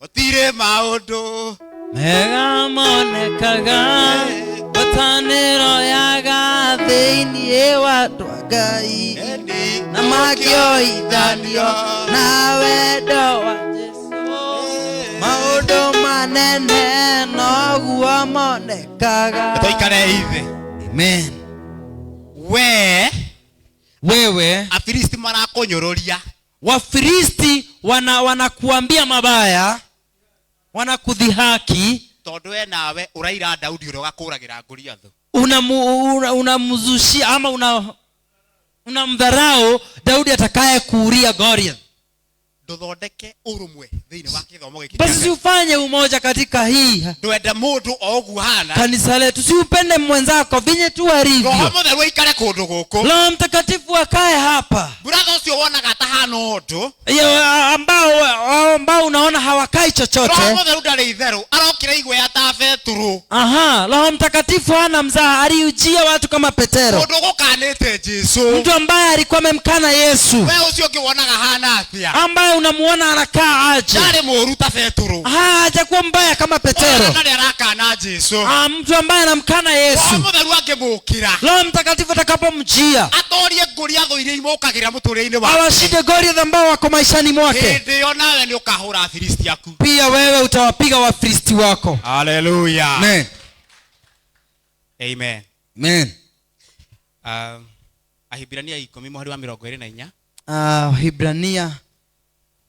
Gũtirĩ maũndũ Mega monekaga. Ngwatanĩro ya gathĩinĩ wa andũ a Ngai. Na makĩoithanio na wendo wa Jesũ. Maũndũ manene noguo monekaga. Tũikare ithe. Amen. We wewe Afilisti marakũnyũrũria. Wafilisti wanakuambia mabaya, wanakudhihaki. Tondũ we nawe ũraira Daudi ũrĩa ũgakũragĩra Goliath. Unamzushia ama Unamdharau Daudi atakaye kuuria Goliath. Nduthondeke urumwe thiini wa kithomo giki. Basi si ufanye umoja katika hii Ndwende mundu o uguo hana. Kanisa letu, si upende mwenzako vinye tu Roho alivyo. Mutheru aikare kundu guku. Roho Mtakatifu akae hapa. Brother ucio wonaga atahana undu. Ya, ambao unaona hawakai chochote. Roho Mutheru ndari itheru, arokire igwe ta Petero. Aha, Roho Mtakatifu hana mzaha, aliujia watu kama Petero. Mundu gukanite Jesu. Mtu ambaye alikuwa amemkana Yesu. We ucio ungi wonaga hana atia. Ambaye unamuona anakaa aje. Ndari mũũru ta Petero. Aha, hajakuwa mbaya kama Petero. Ona ndarĩ arakana Jesu. Mtu ambaye anamkana Yesu. Roho Mutheru angĩmũkĩra. Roho Mtakatifu atakapomjia. Atorie Goliath iria imũkagĩra mũtũrĩre-inĩ wake. Awashinde Goliath ambao wako maishani mwake. Hĩndĩ ĩyo nawe nĩ ũkahũra Afilisti aku. Pia wewe utawapiga Wafilisti wako. Hallelujah. Amen. Amen. Amen. Ahibrania ikũmi mũhari wa mĩrongo ĩrĩ na inya. Hibrania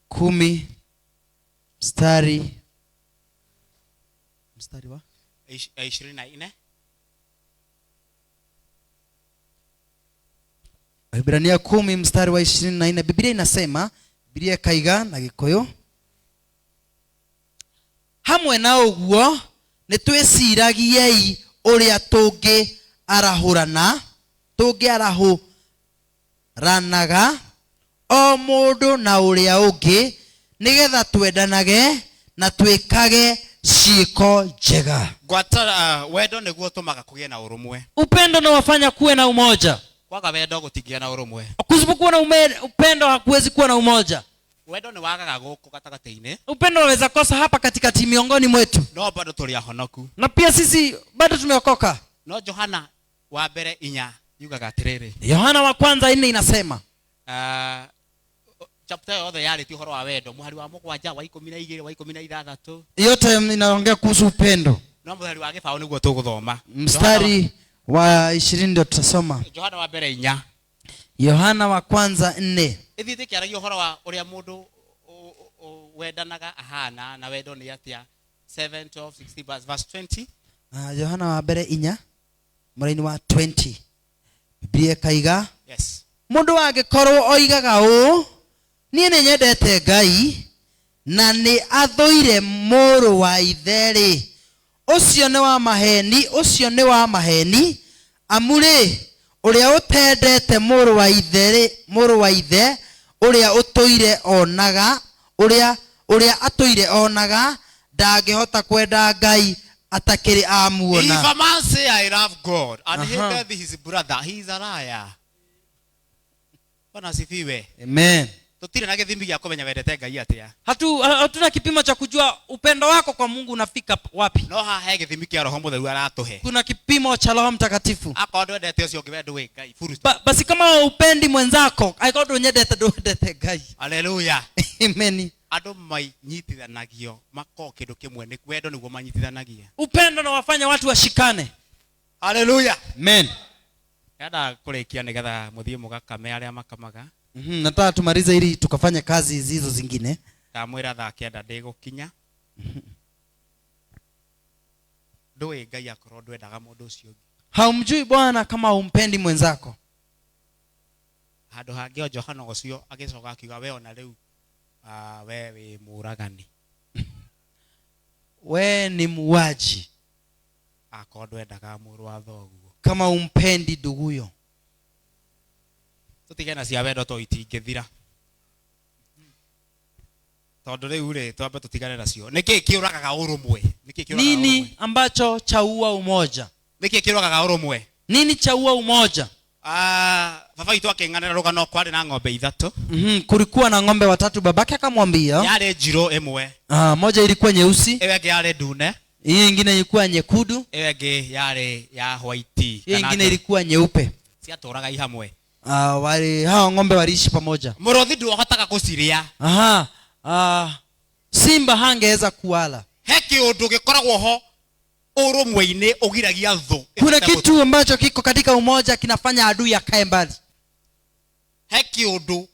10 mstari wa? Ishirini na nne. Hibrania 10 mstari wa 24. Biblia inasema, Biblia kaiga na Gikuyu, hamwe na uguo nĩ twĩciragiei ũrĩa tũngĩarahũranaga o mũndũ na ũrĩa ũngĩ, nĩgetha twendanage na twĩkage ciĩko njega. Ngwatara, wendo nĩguo ũtũmaga kũgĩe na ũrũmwe. Upendo unawafanya kuwe na umoja. Kwaga wendo gũtingĩa na ũrũmwe. Kusipokuwa na upendo hakuwezi kuwa na umoja. Wendo nĩ wagaga gũkũ gatagatĩ-inĩ. Upendo unaweza kosa hapa katikati miongoni mwetu. No bado tũrĩ ahonoku. Na pia sisi bado tumeokoka. No Johana wa mbere inya yugaga atĩrĩrĩ. Yohana wa kwanza 4 inasema. Chapter yothe yarĩtie ũhoro wa wendo, mũhari wa mũgwanja, wa ikũmi na igĩrĩ, wa ikũmi na ithathatũ. Yote inaongea kuhusu upendo. No mũhari wa gĩbaũ nĩguo tũgũthoma. Mstari wa 20 ndio tutasoma. Yohana wa mbere inya. Yohana wa kwanza 4. Ĩthiĩte ĩkĩaragia ũhoro wa ũrĩa mũndũ wendanaga ahana na wendo nĩ atĩa. 7, 12, 16, verse 20. Yohana wa mbere inya, mũraini wa 20. Biblia ĩkaiga, Yes. Mũndũ angĩkorwo oigaga ũũ, niĩ nĩ nyendete Ngai na nĩ athũire mũrũ wa ithe-rĩ, ũcio nĩ wa maheni, ũcio nĩ wa maheni. Amu rĩ, ũrĩa ũtendete mũrũ wa ithe-rĩ, mũrũ wa ithe, ũrĩa ũtũire onaga, ũrĩa atũire onaga, ndangĩhota kwenda Ngai atakĩrĩ amuona. If a man say I love God and hateth his brother, he is a liar. Bwana asifiwe. Amen. Tutire na gĩthimi gĩa kũmenya wendete Ngai atĩa. Hatuna kipimo cha kujua upendo wako kwa Mungu unafika wapi. No haha he gĩthimi kĩa Roho Mũtheru aratũhe. Kuna kipimo cha Roho Mtakatifu. Akorwo ndwendete ũcio ũngĩ, we ndũĩ Ngai, full stop. Basi kama upendi mwenzako, angĩkorwo ndũnyendete, ndwendete Ngai. Hallelujah. Amen. Andũ mainyitithanagio makorwo kĩndũ kĩmwe, nĩ wendo nĩguo manyitithanagia. Upendo unawafanya watu washikane. Hallelujah. Amen. Ndĩrenda kũrĩkia nĩgetha mũthiĩ mũgakame arĩa makamaga. Nataka tumalize ili tukafanye kazi hizo zingine. Ndamwĩra thaa kenda ndĩgũkinya. Ndũĩ Ngai akorwo ndwendaga mũndũ ũcio ũngĩ. Haumjui Bwana kama humpendi mwenzako. Handũ hangĩ o Johana ũcio agĩcoka akiuga we ona rĩu, we wĩ mũũragani. We ni muuaji. Akorwo ndwendaga mũrũ wa thoguo. Kama humpendi nduguyo. Tũtige na cia wendo to itingĩthira. Tondũ rĩu rĩ, twambe tũtigane nacio. Nĩ kĩĩ kĩũragaga ũrũmwe? Nĩ kĩĩ kĩũragaga Nini ũrũmwe? ambacho chaua umoja? Nĩ kĩĩ kĩũragaga ũrũmwe? Nini chaua umoja? Baba witũ akĩng'anĩra rũgano kwarĩ na ng'ombe ithatũ. Kulikuwa na ng'ombe watatu, babake akamwambia. Yarĩ njirũ ĩmwe. Moja ilikuwa nyeusi. Ĩyo ĩngĩ yarĩ ndune. Hiyo ingine ilikuwa nyekundu. Ĩyo ĩngĩ yarĩ ya white. Hiyo ingine ilikuwa nyeupe. Ciatũraga i hamwe. Hao ng'ombe waliishi pamoja. Mũrũthi ndũhotaga kũcirĩa. Simba hangeweza kuala. He kĩũndũ gĩkoragwo ho ũrũmwe-inĩ ũgiragia thũ. Kuna kitu ambacho kiko katika umoja kinafanya adui akae mbali. He kĩũndũ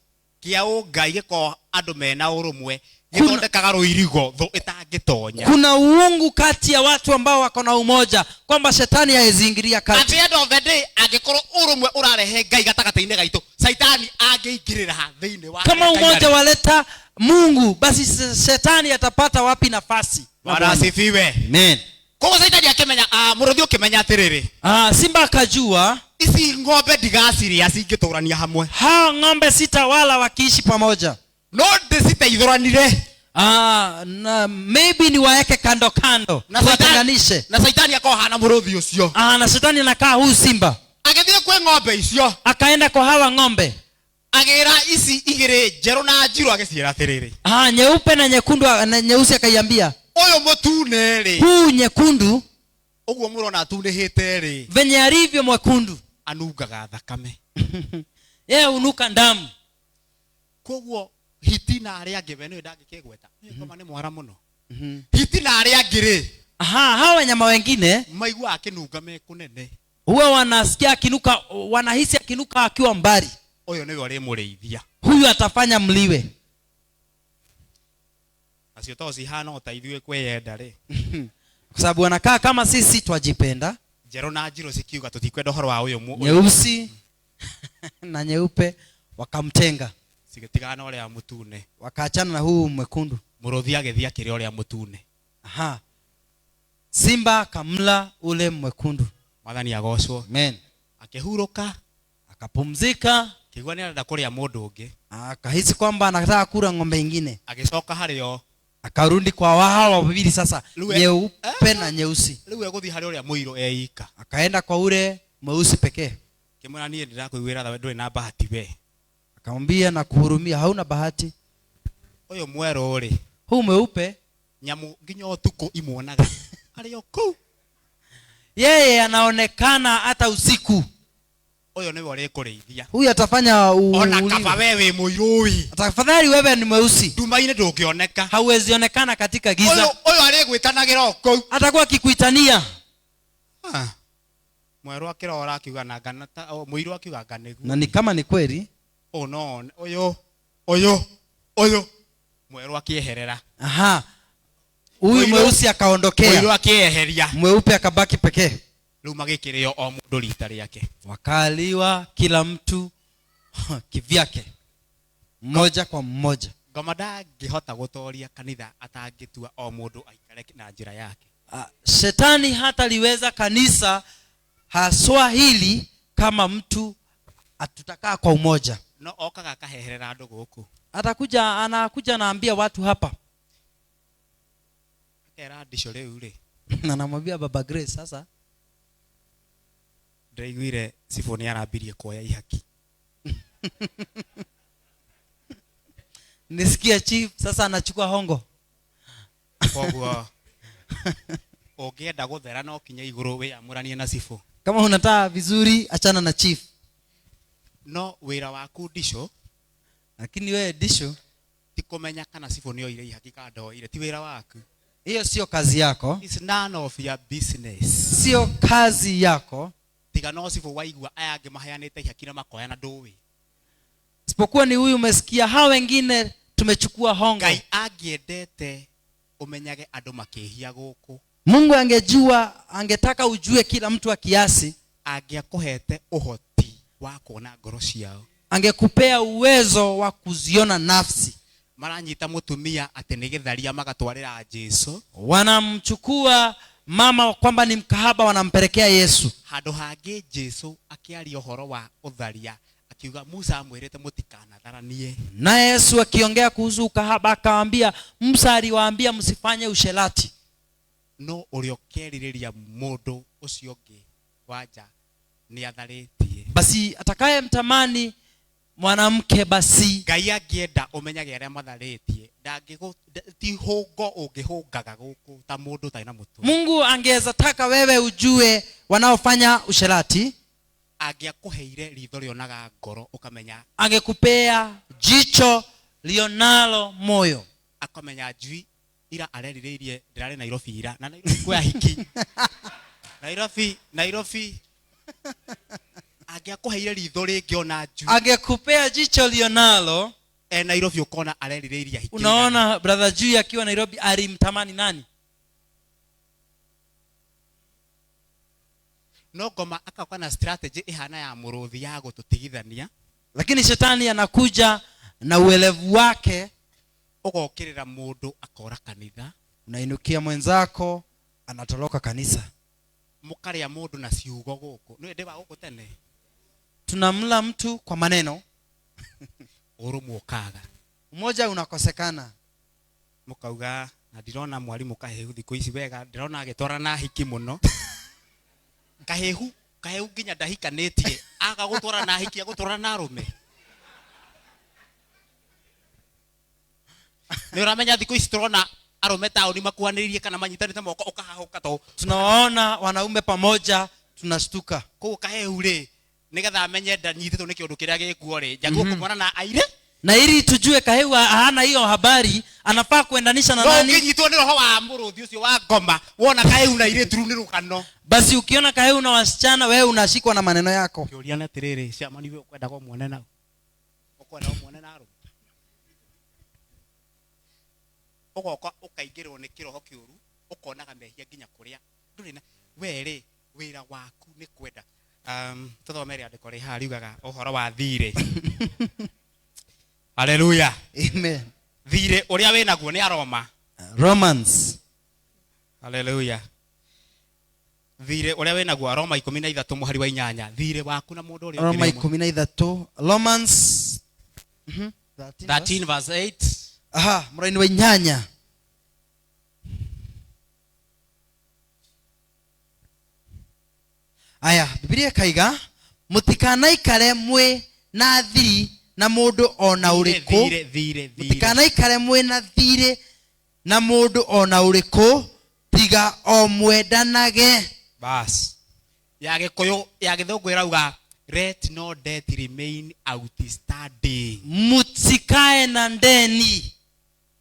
kĩa ũngai gĩkoragwo andũ mena ũrũmwe Gĩthondekaga rũirigo thũ ĩtangĩtonya. Kuna uungu kati ya watu ambao wako na umoja kwamba shetani haweziingilia At kati. the end of the day, angĩkorwo ũrũmwe ũrarehe Ngai gatagatĩ-inĩ gaitũ, Saitani angĩingĩrĩra thĩinĩ wa Kama Ngai umoja arĩ. waleta Mungu, basi shetani atapata wapi nafasi? Na Bwana Bwana. asifiwe. Amen. Koguo Saitani akĩmenya, ah, mũrũthi ũkĩmenya atĩrĩrĩ, Simba akajua ici ng'ombe ndigacirĩa cingĩtũrania hamwe, hawa ng'ombe sitawala wakiishi pamoja. No ndĩciteithũranire. Na maybe niwaeke kando kando, Na Saitani- tuwatenganishe. Na Saitani akorwo hana mũrũthi ũcio. Na shetani anakaa huyu simba. Agĩthiĩ kwĩ ng'ombe icio, Akaenda kwa hawa ng'ombe, agĩra ici igĩrĩ njerũ na njirũ, agĩciĩra atĩrĩrĩ, nyeupe na nyekundu na nyeusi, akaiambia ũyũ mũtune rĩ, huu nyekundu ũguo mũrona atunĩhĩte rĩ, venye alivyo mwekundu, anungaga thakame. Yeye hunuka damu. Koguo hiti na arĩa angĩ, we nĩwe ndangĩkĩgweta, nĩ nĩ mwara mũno. Hiti na arĩa angĩ rĩ, Aha, hawa wanyama wengine maiguaga akĩnunga me kũnene. Huwa wanasikia akinuka, wanahisi akinuka akiwa mbali. Ũyũ nĩwe ũrĩmũrĩithia. Huyu atafanya mliwe. Nacio to cihana o ta ithuĩ kwĩyenda rĩ. Kwa sababu wanakaa kama sisi twajipenda. Njerũ na njirũ cikiuga tũtikwenda ũhoro wa ũyũ ũyũ. Nyeusi na nyeupe wakamtenga. Cigĩtigana na ũrĩa mũtune. Wakaachana na huu mwekundu. Mũrũthi agĩthiĩ akĩrĩa ũrĩa mũtune. Aha. Simba akamla ule mwekundu. Mwathani agocwo. Amen. Akĩhurũka. Akapumzika. Akĩigua nĩ arenda kũrĩa mũndũ ũngĩ. Akahisi kwamba anataka kula ng'ombe ingine. Agĩcoka harĩ o. Akarudi kwa wao wawili sasa, Rĩu e- nyeupe na nyeusi. Rĩu egũthiĩ harĩ ũrĩa mũirũ eika. Akaenda kwa ule mweusi pekee. Akĩmwĩra niĩ ndĩrakũiguĩra tha, we ndũrĩ na bahati we. Akamwambia na kuhurumia, hauna bahati. Ũyũ mwerũ rĩ, Huu mweupe nyamũ nginya ũtukũ imuonaga arĩ o kũu. Yeye anaonekana hata usiku. Ũyũ nĩwe ũrĩkũrĩithia. Huyu atafanya Ona uliwe. kaba we wĩ mũirũ ĩ. Tafadhali wewe ni mweusi. Nduma-inĩ ndũngĩoneka. Hauwezi onekana katika giza. Ũyũ arĩgwĩtanagĩra o kũu. Atakuwa akikuitania. Mwerũ akĩrora akiuga na ngana ta, o, mũirũ akiuga anga nĩguo. Na ni kama ni kweli. Ũũ no one, ũyũ, ũyũ, ũyũ. Mwerũ akĩeherera. Aha. Huyu Mũirũ- mweusi akaondokea. Mũirũ akĩeheria. Mweupe akabaki pekee. Rĩu magĩkĩrĩo o mũndũ rita rĩake. Wakaliwa kila mtu kivyake. Mmoja kwa mmoja. Ngoma ndangĩhota gũtoria kanitha atangĩtua o mũndũ aikare na njĩra yake. Shetani hataliweza kanisa haswa hili kama mtu atutakaa kwa umoja. No okaga akaheherera andũ gũkũ. Atakuja, anakuja anaambia watu hapa. Akera ndicũ rĩu rĩ. Na anamwambia Baba Grace sasa. Ndĩraiguire Cibũ nĩ arambirie kuoya ihaki. Nisikia chief sasa anachukua hongo. Koguo ũngĩenda gũthera no kinya igũrũ wĩyamũranie na Cibũ. Kama unataka vizuri achana na chief. No wĩra waku ndicũ. Lakini wewe ndicũ ti kũmenya kana Cibũ nĩ oire ihaki kana ndoire, ti wĩra waku. Hiyo sio kazi yako. It's none of your business. Sio kazi yako. Tiga no Cibũ waigua aya angĩ maheanĩte ihaki na makoya na ndũĩ. Isipokuwa ni huyu umesikia, hao wengine tumechukua hongo. Ngai angĩendete ũmenyage andũ makĩhia gũkũ. Mungu angejua, angetaka ujue kila mtu wa kiasi. Angĩakũhete ũhoti wa kuona ngoro ciao. Angekupea uwezo wa kuziona nafsi. Maranyita mũtumia atĩ nĩ gĩtharia magatwarĩra Jesu. Wanamchukua mama kwamba ni mkahaba, wanampelekea Yesu. Handũ hangĩ Jesu akĩaria ũhoro wa ũtharia akiuga Musa amwĩrĩte mũtikanatharanie. Na Yesu akiongea kuhusu ukahaba akawaambia Musa aliwaambia msifanye usherati. No ũrĩa ũkerirĩria mũndũ ũcio ũngĩ wa nja nĩ atharĩtie. Basi atakayemtamani mwanamke basi Ngai angĩenda ũmenyage arĩa matharĩtie, ti hũngo ũngĩhũngaga gũkũ ta mũndũ ũtarĩ na mũtwe. Mungu angeweza taka wewe ujue wanaofanya usherati. Angĩakũheire ritho rĩonaga ngoro ũkamenya. Angekupea jicho lionalo moyo. Akamenya njui ira arerirĩirie ndĩrarĩ Nairobi ira na Nairobi kwĩ ahiki. Nairobi, Nairobi. Angĩakũheire ritho rĩngĩ ona njui. Angekupea jicho lionalo. E Nairobi ũkona arerirĩiria hiki. Unaona brother Jui akiwa Nairobi alimtamani nani? No ngoma akoka na strategy ihana ya mũrũthi ya gũtũtigithania. Lakini shetani anakuja na uelevu wake. Ũgokĩrĩra mũndũ akora kanitha. Unainukia mwenzako anatoroka kanisa. Mũkarĩa mũndũ na ciugo gũkũ nĩ ndĩ wa gũkũ tene. Tunamla mtu kwa maneno. Ũrũmwe ũkaga. Umoja unakosekana. Mũkauga na ndirona mwarimũ Kahehu thikũ ici wega, ndĩrona agĩtwara na hiki mũno. Kahehu Kahehu nginya ndahikanĩtie, aga gũtwara na hiki agũtwara na arũme. Nĩ ũramenya thikũ ici tũrona arũme taũni makuhanĩrĩirie kana manyitanĩte moko ũkahahũka to. Tunawaona wanaume pamoja tunashtuka. Koguo Kahehu rĩ, nĩgetha amenye ndanyitĩtwo nĩ kĩũndũ kĩrĩa gĩkuo rĩ, njagĩrĩirwo kũmwona na aire. Na ili tujue Kahehu hana hiyo habari, anafaa kuendanisha na No nani? ũkĩnyitwo nĩ roho wa mũrũthi ũcio wa ngoma, wona Kahehu na airĩtu rĩu nĩ rũgano. Basi ukiona Kahehu na wasichana, wewe unashikwa na maneno yako. Kĩũria nĩ atĩrĩrĩ, ciamani we ũkwendaga ũmuone na ũkwenda ũmuone na arũme? Ũgoka ũkaingĩrwo nĩ kĩroho kĩũru, ũkonaga mehia nginya kũrĩa ndũrĩ na we rĩ, wĩra waku nĩ kwenda. Tũthome rĩandĩko rĩ haha riugaga ũhoro wa thirĩ. Haleluya. Amen. Thirĩ ũrĩa wĩnaguo nĩ Aroma. Romans. Haleluya. Thirĩ ũrĩa wĩnaguo Aroma 13 mũhari wa 8. Thirĩ waku na mũndũ ũrĩa Roma ũngĩ nĩ ũmwe. 13. Romans. 13 13 verse 8. Aha, mũraini wa 8. Aya, Biblia ĩkaiga mũtikanaikare mwĩ na thiri na mũndũ ona ũrĩkũ. Thirĩ, thirĩ, thirĩ. Mũtikanaikare mwĩ na thirĩ na mũndũ ona ũrĩkũ tiga o mwendanage. Bas. Ya Gĩkũyũ, ya Gĩthũngũ ĩrauga let no debt remain outstanding. Mũtikae na ndeni.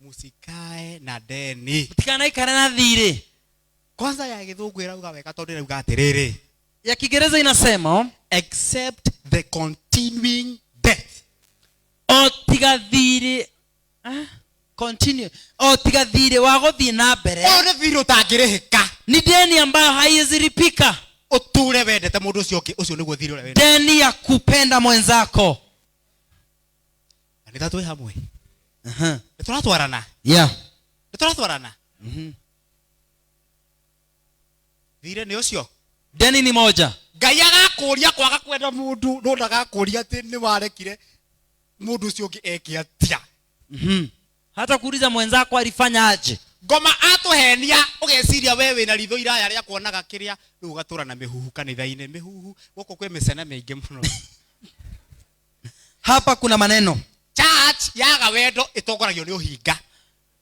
Mũtikae na ndeni. Mũtikanaikare na thirĩ. Kwanza ya Gĩthũngũ ĩrauga wega tondũ ĩrauga atĩrĩrĩ. Ya Kiingereza inasema except the continuing debt. O tiga thirĩ, continue. O tiga thirĩ wa gũthiĩ na mbere. Ũyũ nĩ thirĩ ũtangĩrĩhĩka. Ni deni ambayo haiwezi lipika. Ũtũre wendete mũndũ ũcio ũngĩ, ũcio nĩguo thirĩ ũrĩa wendete. Deni ya kupenda mwenzako. Na nĩ ta twĩ hamwe. Nĩ tũratwarana? Yeah. Nĩ tũratwarana? Thirĩ nĩ ũcio. Deni ni moja. Ngai agakũria kwaga kwenda mũndũ, no ndagakũria atĩ nĩ warekire mũndũ ũcio ũngĩ eke atĩa. Hata kuuliza mwenzako alifanya aje. Ngoma atũhenia ũgeciria we wĩna ritho iraya rĩa kuonaga kĩrĩa, rĩu ũgatũra na mĩhuhu kanitha-inĩ, mĩhuhu gũkũ kwĩ mĩcene mĩingĩ mũno. Hapa kuna maneno. Church yaga wendo ĩtongoragio nĩ ũhinga.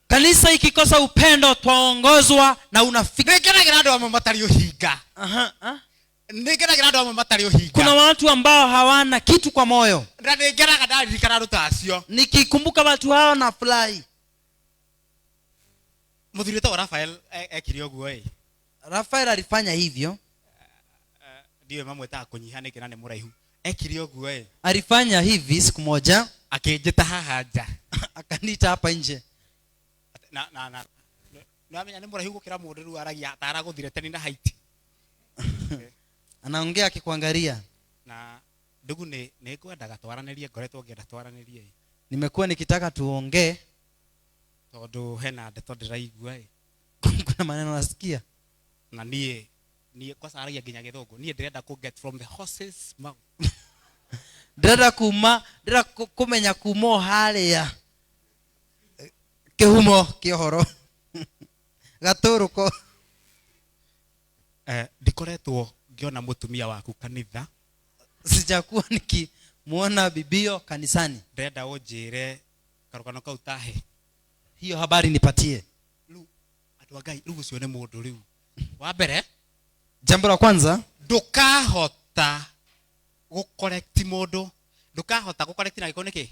Kanisa ikikosa upendo twaongozwa na unafiki. Nĩngenagĩra andũ amwe matarĩ ũhinga. Aha, aha. Nĩngenagĩra andũ amwe matarĩ ũhinga. Kuna watu ambao hawana kitu kwa moyo. Na nĩngenaga ndaririkana andũ ta acio. Nikikumbuka watu hao na furahi. Mũthuri wĩtagwo Rafael ekire ũguo ĩ. Rafael alifanya hivyo. Ndiũĩ mamwĩtaga kũnyiha nĩkĩ na nĩ mũraihu. Ekire ũguo ĩ. Alifanya hivi siku moja. Akĩnjĩta haha nja. Akaniita hapa nje. Na, na, na. Nĩwamenya nĩ mũraihu gũkĩra mũndũ rĩu aragia ta aragũthire teni na height. Anaongea akikuangalia. Na ndugu nĩ ngwendaga twaranĩrie, ngoretwo ngĩenda twaranĩrie. Nimekuwa nikitaka tuongee. Tondũ hena ndeto ndĩraigua ĩ. Kuna maneno nasikia. Na niĩ kwanza aragia nginya Gĩthũngũ. Niĩ ndĩrenda kũ get from the horse's mouth. Ndĩrenda kuma, ndĩrenda kũmenya kuma o harĩa kĩhumo kĩa ũhoro. Gatũrũko. Ndikoretwo ngĩona mũtumia waku kanitha. Sijakuwa nikimuona bibio kanisani. Ndĩrenda ũnjĩre karũgano kau tahe. Hiyo habari nipatie. Rĩu andũ a Ngai, rĩu ũcio nĩ mũndũ rĩu. Wa mbere, jambo la kwanza, ndũkahota gũcorrect mũndũ, ndũkahota gũcorrect na gĩko nĩkĩ?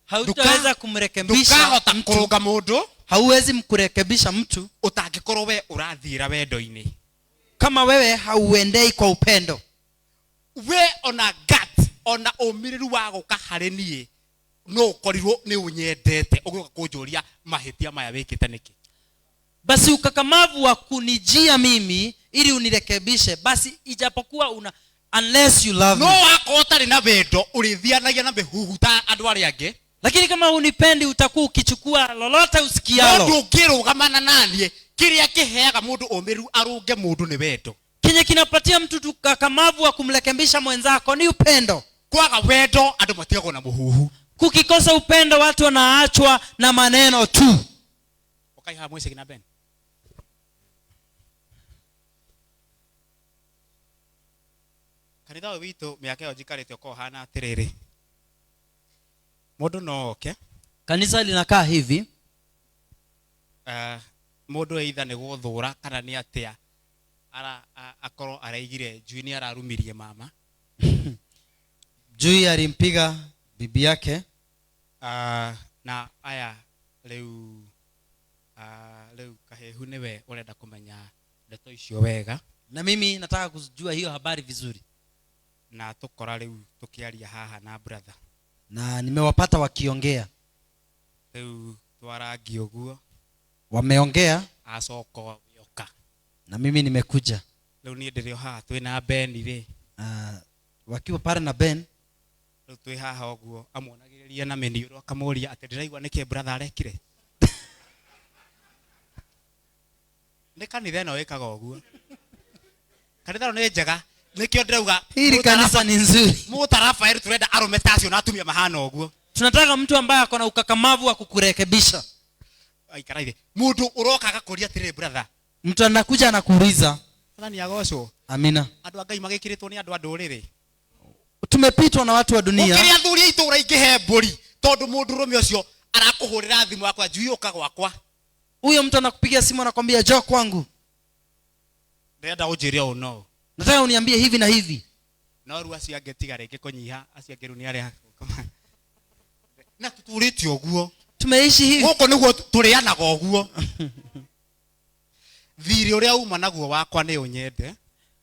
Hautaweza kumrekebisha Ndũkahota mtu. kũrũnga mũndũ. Hauwezi mkurekebisha mtu ũtangĩkorwo we ũrathiĩra wendo-inĩ. Kama wewe hauendei kwa upendo. We ona gut, ona ũmĩrĩru wa gũka harĩ niĩ, No ũkorirwo nĩ ũnyendete ũgĩũka kũnjũria mahĩtia maya wĩkĩte nĩkĩ. Basi ukakamavu wa kunijia mimi ili unirekebishe, basi ijapokuwa una, unless you love No me. wakorwo ũtarĩ na wendo ũrĩthianagia na mĩhuhu ta andũ arĩa angĩ. Lakini kama unipendi utakuwa ukichukua lolote No usikialo. ndũngĩrũgamana naniĩ, kĩrĩa kĩheaga mũndũ ũmĩrĩru arũnge mũndũ nĩ wendo. Kenye kinapatia mtu ukakamavu wa kumrekebisha mwenzako ni upendo. Kwaga wendo andũ matigagwo na mũhuhu. Kukikosa upendo watu wanaachwa na maneno tu. Ũkai haha mwĩcegi na Ben. Kanitha ũyũ witũ mĩaka ĩyo njikarĩte ũkoragwo ũhana atĩrĩrĩ, mũndũ no oke. Kanisa linakaa hivi. Mũndũ either nĩ gũthũra kana nĩ atĩa, akorwo araigire njui nĩ ararumirie mama. Njui alimpiga bibi yake. Na aya rĩu, rĩu Kahehu nĩwe ũrenda kũmenya ndeto icio wega. Na mimi nataka kujua hiyo habari vizuri. Na tũkora rĩu tũkĩaria haha na brother. Na nimewapata wakiongea. Rĩu twarangi ũguo. Wameongea. Acoka oka. Na mimi nimekuja. Rĩu niĩ ndĩrĩ o haha twĩna Ben rĩ. Wakiwa pale na Ben. Rĩu twĩ haha ũguo amuonagĩrĩria na mĩniũrũ akamũria atĩ ndĩraigua nĩkĩ brother arekire. Nĩ kanitha ĩno ĩkaga ũguo. Kanitha ĩno nĩ njega. Nĩkĩo ndĩrauga, Hili kanisa ni nzuri. Mũta Rafael turenda arũme ta acio na atumia mahana ũguo. Tunataka mtu ambaye ako na ukakamavu wa kukurekebisha. Aikara ithe. Mũndũ ũroka agakũria atĩrĩ brother. Mtu anakuja anakuuliza. Mwathani agocwo. Amina. Andũ a Ngai magĩkĩrĩtwo nĩ andũ a ndũrĩrĩ. Tumepitwa na watu wa dunia. Ũkĩrĩ athuri a itũũra ingĩhe mbũri tondũ mũndũrũme ũcio arakũhũrĩra thimũ yakwa, njui ũka gwakwa. Huyo mtu anakupigia simu anakwambia njoo kwangu. Ndĩrenda ũnjĩre ũũ no. Nataka uniambie hivi na hivi. No rĩu acio angĩ tiga rĩngĩ kũnyiha, acio angĩ rĩu nĩ arĩa na tũtũrĩte ũguo. Tumeishi hivi. Gũkũ nĩguo tũrĩanaga ũguo. Thirĩ ũrĩa uma naguo wakwa nĩ ũnyende.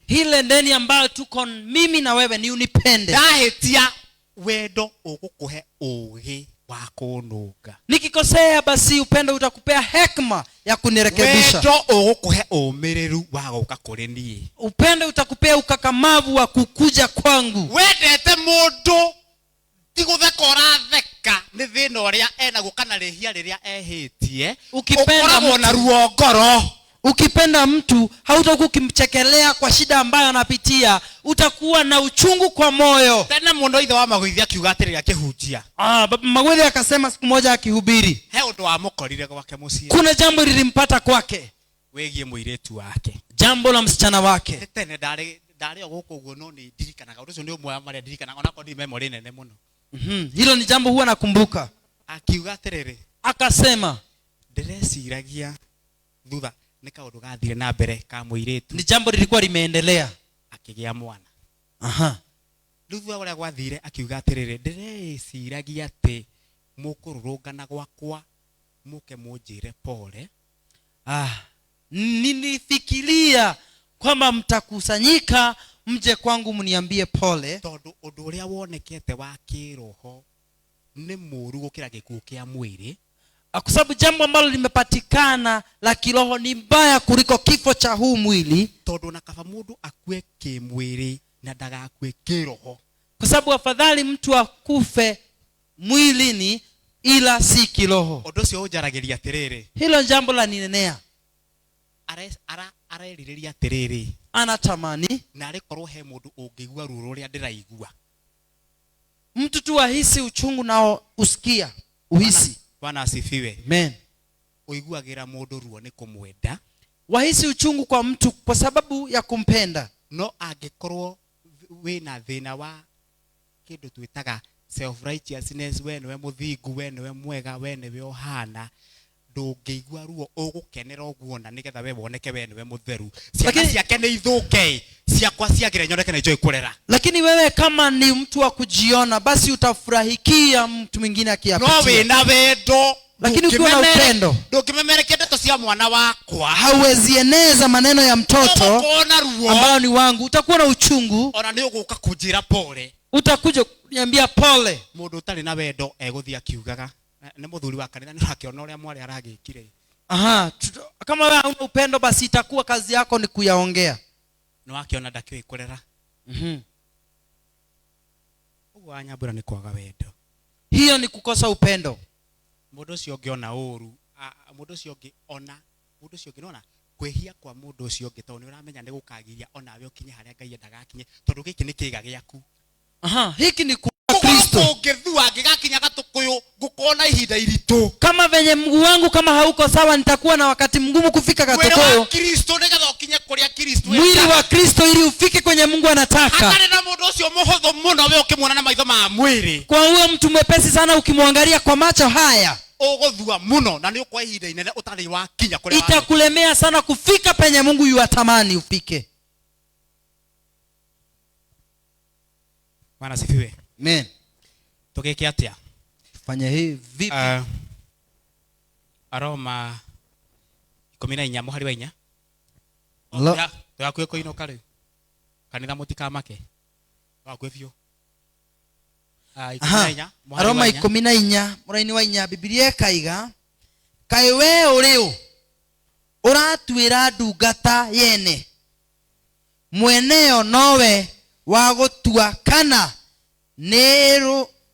Ile ndeni ambayo tuko mimi na wewe ni unipende. Ndahĩtia wendo ũgũkũhe ũũgĩ wa kũnũnga. Nikikosea basi upendo utakupea hekima ya kunirekebisha. Wendo ũgũkũhe ũmĩrĩru wa gũka kũrĩ niĩ. Upendo utakupea ukakamavu wa kukuja kwangu. Wendete mũndũ ti gũtheka ũratheka nĩ thĩna ũrĩa enaguo kana rĩhia rĩrĩa ehĩtie. Ukipenda Ũkoragwo mtu na ruo ngoro. Ukipenda mtu hautakuwa ukimchekelea kwa shida ambayo anapitia, utakuwa na uchungu kwa moyo. Tena mũno ithe wa Magũithi akiuga atĩrĩrĩ akĩhunjia. Baba Magũithi akasema siku moja akihubiri, He ũndũ wamũkorire gwake mũciĩ. Kuna jambo lilimpata kwake. Wĩgiĩ mũirĩtu wake. Jambo la msichana wake. Nĩ tene ndarĩ o gũkũ ũguo no nĩ ndirikanaga. Ũndũ ũcio nĩ ũmwe wa marĩa ndirikanaga, onakorwo ndirĩ memory nene mũno. Hilo ni jambo huwa nakumbuka. Akiuga atĩrĩrĩ. Akasema, Ndĩreciragia thutha nĩ kaũndũ gathire na mbere ka mũirĩtu. Ni jambo lilikuwa limeendelea. Akĩgĩa mwana. Rĩu thutha ũrĩa gwathire akiuga atĩrĩrĩ, ndĩreciragia atĩ mũkũrũrũngana gwakwa mũke mũnjĩre pole. Nilifikiria kwamba mtakusanyika mje kwangu mniambie pole. Tondũ ũndũ ũrĩa wonekete wa kĩroho nĩ mũũru gũkĩra gĩkuũ kĩa mwĩrĩ. Kwa sababu jambo ambalo limepatikana la kiroho ni mbaya kuliko kifo cha huu mwili. Tondũ na kaba mũndũ akue kĩmwĩrĩ na ndagakue kĩroho. Kwa sababu afadhali mtu akufe mwilini ila si kiroho. Ũndũ ũcio ũnjaragĩria atĩrĩrĩ. Hilo jambo la ninenea. Arerirĩria atĩrĩrĩ. Anatamani. Na arĩkorwo he mũndũ ũngĩigua ruo rũrĩa ndĩraigua. Mtu tu ahisi uchungu nao usikia, uhisi. Bwana asifiwe. Amen. Ũiguagĩra mũndũ ruo nĩ kũmwenda. Wahisi uchungu kwa mtu kwa sababu ya kumpenda. No angĩkorwo wĩna thĩna wa kĩndũ twĩtaga self-righteousness, we nĩwe mũthingu, we nĩwe mwega, we nĩwe ũhana, ndũngĩigua ruo, ũgũkenera ũguo na nĩgetha we woneke we nĩwe mũtheru. Ciana ciake nĩ ithũke, ciakwa ciagĩre nyoneke nĩ njũĩ kũrera. Lakini wewe kama ni mtu wa kujiona, basi utafurahikia mtu mwingine akiyapitia. No wĩna wendo, Lakini ukiwa na upendo, ndũngĩmemerekia ndeto cia mwana wakwa. Hauwezi eneza maneno ya mtoto Ũgũkorwo na ruo. ambao ni wangu. Utakuwa na uchungu. Ona nĩ ũgũka kũnjĩra pole. Utakuja kuniambia pole. Mũndũ ũtarĩ na wendo egũthiĩ akiugaga nĩ mũthuri wa kanitha nĩ ũrakĩona ũrĩa mwarĩ aragĩkire. Aha, kama wewe hauna upendo basi itakuwa kazi yako ni kuyaongea. Nĩ wakĩona ndakĩũĩ kũrera. Ũguo wanyambũra nĩ kwaga wendo. Hiyo ni kukosa upendo. Mũndũ ũcio ũngĩ ona ũru, mũndũ ũcio ũngĩ ona, mũndũ ũcio ũngĩ nĩwona kwĩhia kwa mũndũ ũcio ũngĩ tondũ nĩ ũramenya nĩ gũkagiria onawe ũkinye harĩa Ngai endaga akinye tondũ gĩkĩ nĩ kĩga gĩaku. Aha, hiki ni kwa Kũgũrũ Kristo. kũngĩthua ngĩgakinya gatũkũyũ ngũkorwo na ihinda iritũ. Kama venye mguu wangu kama hauko sawa nitakuwa na wakati mgumu kufika Mwĩrĩ wa Gatukuyu. Kristo nĩgetha ũkinye kũrĩa Kristo Mwili endaga. wa Kristo ili ufike kwenye Mungu anataka. Hatarĩ na mũndũ ũcio mũhũthũ mũno we ũkĩmuona na maitho ma mwĩrĩ. Kwa huyo mtu mwepesi sana ukimwangalia kwa macho haya, Ũgũthua mũno na nĩ ũkwa ihinda inene ũtarĩ wakinya kũrĩa wathiĩ. Itakulemea sana kufika penye Mungu yuatamani ufike. Bwana asifiwe. Amen. Tũgĩke atĩa? Tufanye hivi vipi? Aroma ikũmi na inya mũhari wa inya. Tũgakuĩ kũinũka rĩu. Kanitha mũtikamake. Tũgakuĩ biũ. Ikũmi na inya, mũhari wa Aroma inya. ikũmi na inya, mũraini wa inya, Bibilia ĩkaiga, kaĩ we ũrĩ ũ? Ũratuĩra ndungata yene. Mweneo nowe wa gũtua kana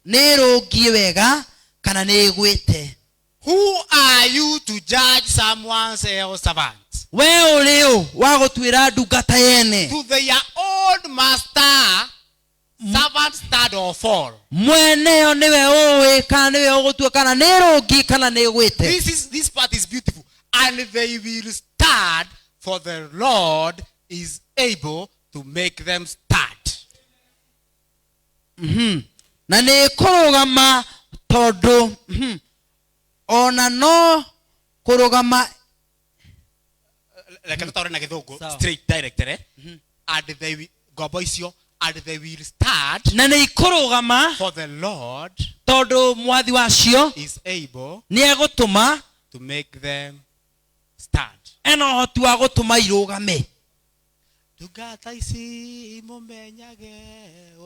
nĩĩrũngiĩ wega kana nĩĩgwĩte. Who are you to judge someone else's servant? We ũrĩ ũ wa gũtuĩra ndungata yene? To their own master, servant stand or fall. Mweneo nĩwe ũĩ kana nĩwe ũgũtua kana nĩĩrũngiĩ kana nĩĩgwĩte. This part is beautiful. And they will stand, for the Lord is able to make them stand. Na nĩĩkũrũgama tondũ, ona no kũrũgama. Reke tũtaũre na gĩthũngũ, Sawa. straight direct, eh? And they will, ngombo icio, and they will stand Na nĩikũrũgama for the Lord tondũ mwathi wacio is able nĩegũtũma to make them stand. ena ũhoti wa gũtũma irũgame. Ndungata ici imũmenyage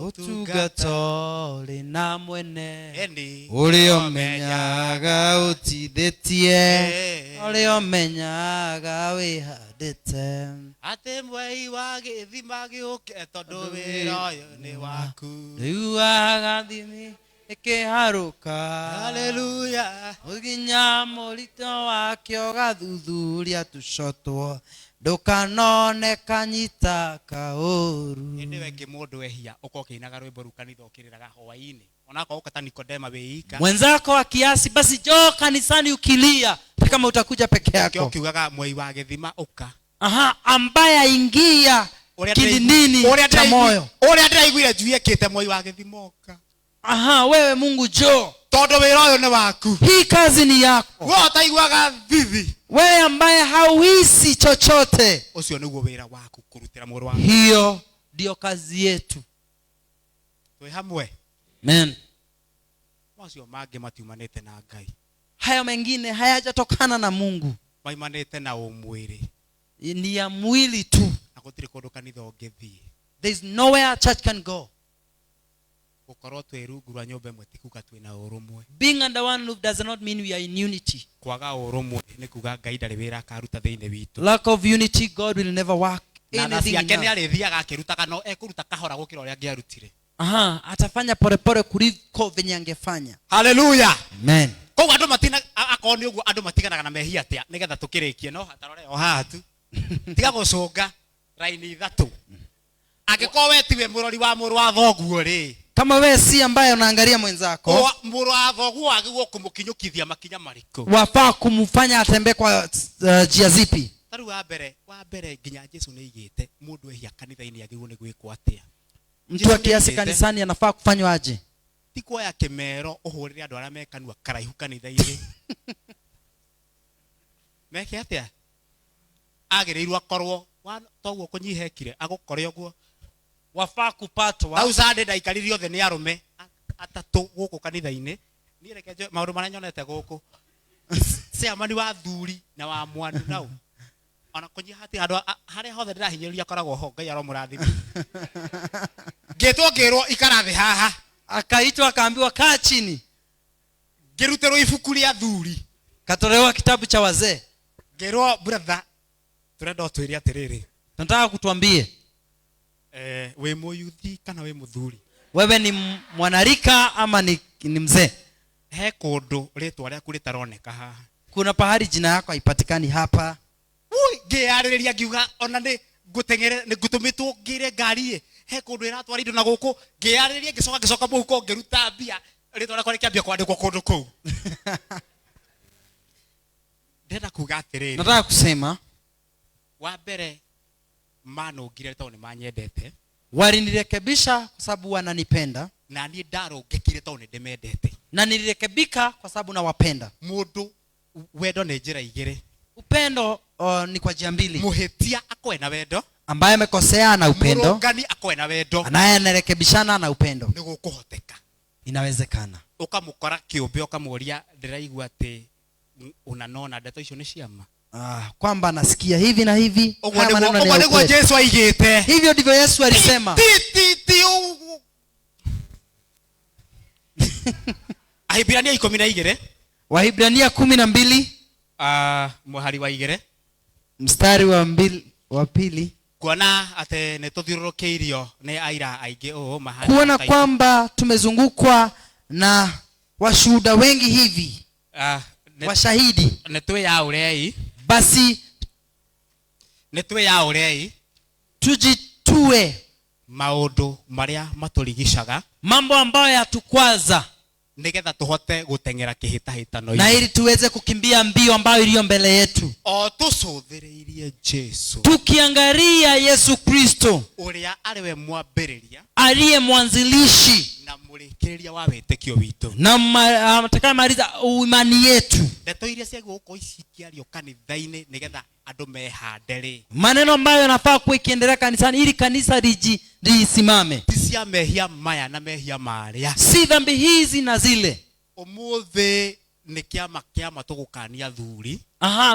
Ũtungata ũrĩ na mwene Eni. ũrĩa ũmenyaga ũtithĩtie, ũrĩa ũmenyaga wĩhandĩte. Atĩ mwei wa gĩthima gĩũke tondũ wĩra ũyũ nĩ waku. Rĩu agathimi ĩkĩharũka. Hallelujah. Nginya mũrito wake ũgathuthuria tũcotwo, ndũkanone kanyita kaũru. Hĩndĩ ĩyo ĩngĩ mũndũ ehia, ũkorwo ũkĩinaga rwĩmbo rũu kanitha ũkĩrĩraga hwaĩ-inĩ. Onakorwo ũka ta Nikodema wĩ ika. Mwenzako wa kiasi, basi njoo kanisani ukilia, hata kama utakuja peke yako. Ũkĩo ũkiugaga mwei wa gĩthima ũka. Aha, ambaye aingia Ũrĩa kilinini cha moyo. Ũrĩa ndĩraiguire njui ĩkĩte mwei wa gĩthima ũka. Aha, wewe Mungu njoo. Tondũ wĩra ũyũ nĩ waku. Hii kazi ni yako. Wewe ũtaiguaga thithi. Wewe ambaye hauhisi chochote. Ũcio nĩguo wĩra waku kũrutĩra mũrũ waku. Hiyo ndio kazi yetu. Twĩ hamwe. Amen. Macio mangĩ matiumanĩte na Ngai. Hayo mengine hayajatokana na Mungu. Maimanĩte na ũmwĩrĩ. Ni ya mwili tu. Na gũtirĩ kũndũ kanitha ũngĩthiĩ. There is nowhere a church can go. Gũkorwo twĩ rungu rwa nyũmba ĩmwe ti kuga twĩna ũrũmwe. Being under one roof does not mean we are in unity. Kwaga ũrũmwe nĩ kuga Ngai ndarĩ wĩra akaruta thĩinĩ witũ. Lack of unity, God will never work Na tha anything ciake in nĩ us. arĩthiaga akĩrutaga, no ekũruta kahora gũkĩra ũrĩa angĩarutire. Aha, atafanya polepole kuliko venye angefanya. Hallelujah. Amen. Koguo andũ matina, akorwo nĩ ũguo andũ matiganaga na mehia atĩa nĩgetha tũkĩrĩkie, no hatarore o haha tu. Tiga gũcũnga raini ithatũ. Angĩkorwo we tiwe mũrori wa mũrũ wa thoguo rĩ, Kama we si ambaye unaangalia mwenzako, Mũrũ wa thoguo wagĩrĩirwo kũmũkinyũkithia makinya marĩkũ? Wafaa kumfanya atembee kwa njia zipi? Ta rĩu wa mbere nginya Jesu nĩaigĩte mũndũ ehia kanitha-inĩ agĩrĩirwo nĩ gwĩkwo atĩa? Mtu Jesu akiasi nĩaigĩte. kanisani anafaa kufanywa aje? Ti kuoya kĩmero ũhũrĩre andũ arĩa me kanua karaihu kanitha-inĩ. Meke atĩa? Agĩrĩirwo akorwo, toguo kũnyiha ekire, agũkore ũguo. Wafaa kupatwa. Hau Sunday ndaikaririe othe nĩ arũme atatũ gũkũ kanitha-inĩ. Niĩ reke njoe maũndũ marĩa nyonete gũkũ. Chairman wa thuri na wa mwandu nau. Ona kũnyiha hatirĩ handũ harĩa hothe ndĩrahinyĩrĩria akoragwo ho, Ngai aromũrathima. Ngĩtwo ngĩrwo ikara thĩ haha. Akaitwa akaambiwa kaa chini. Ngĩrutĩrwo ibuku rĩa athuri. Katolewa kitabu cha wazee. Ngĩrwo brother, tũrenda ũtwĩre atĩrĩrĩ. Nataka kutuambie. Wĩ mũyuthi kana wĩ mũthuri? Wewe ni mwanarika ama ni mzee? He kũndũ rĩtwa rĩaku rĩtaroneka haha. Kuna pahali jina yako haipatikani hapa. Ui, ngĩyarĩrĩria ngiuga ona nĩ ngũteng'ere, nĩ ngũtũmĩtwo ngĩre ngari ĩ. He kũndũ ĩratwara indo na gũkũ. Ngĩyarĩrĩria ngĩcoka ngĩcoka mũhuko ngĩruta mbia. Rĩtwa rĩakwa rĩkĩambia kwandĩkwo kũndũ kũu. Ndĩrenda kuga atĩrĩrĩ. Nataka kusema wa mbere manũngire tondũ nĩ manyendete. Walinirekebisha kwa sababu wananipenda. Na niĩ ndarũngĩkire tondũ nĩ ndĩmendete. Na nilirekebika kwa sababu nawapenda. Mũndũ wendo nĩ njĩra igĩrĩ. Upendo ni kwa njia mbili. Mũhĩtia akoe na wendo. Ambaye amekosea na upendo. Mũrũngani akoe na wendo. Anaye anarekebishana na upendo. Nĩ gũkũhoteka. Inawezekana. Ũkamũkora kĩũmbe ũkamũũria ndĩraigua atĩ unanona ndeto icio nĩ ciama. Kwamba nasikia hivi na hivi. Ũguo Haya maneno ni ya nĩguo ukweli. Yesu aigĩte. Hivyo ndivyo Yesu alisema. Ti, Ahibrania ikũmi na igĩrĩ. Wahibrania 12. Mũhari wa igĩrĩ. Mstari wa mbili, wa pili. Kuona atĩ nĩ tũthiũrũrũkĩirio nĩ aira aingĩ ũũ mahana Kuona ta kwamba tumezungukwa na washuhuda wengi hivi. Washahidi. Nĩ twĩyaũrei. Basi nĩ twĩyaũrei. Tujitue maũndũ marĩa matũrigicaga, mambo ambayo yatukwaza, nĩgetha tũhote gũteng'era kĩhĩtahĩtano-inĩ. na ili tuweze kukimbia mbio ambayo iliyo mbele yetu. O tũcũthĩrĩirie Jesu, tukiangalia Yesu Kristo, ũrĩa arĩ we mwambĩrĩria, aliye mwanzilishi na mũrĩkĩrĩria wa wĩtĩkio witũ, na atakayemaliza imani yetu. Ndeto iria ciagĩrĩirwo gũkorwo cikĩario kanitha-inĩ nĩgetha andũ mehande rĩ, maneno ambayo yanafaa kuwa ikiendelea kanisani ili kanisa lisimame, ti cia mehia maya na mehia marĩa, si dhambi hizi na zile. Ũmũthĩ nĩ kĩama kĩama tũgũkania thuri.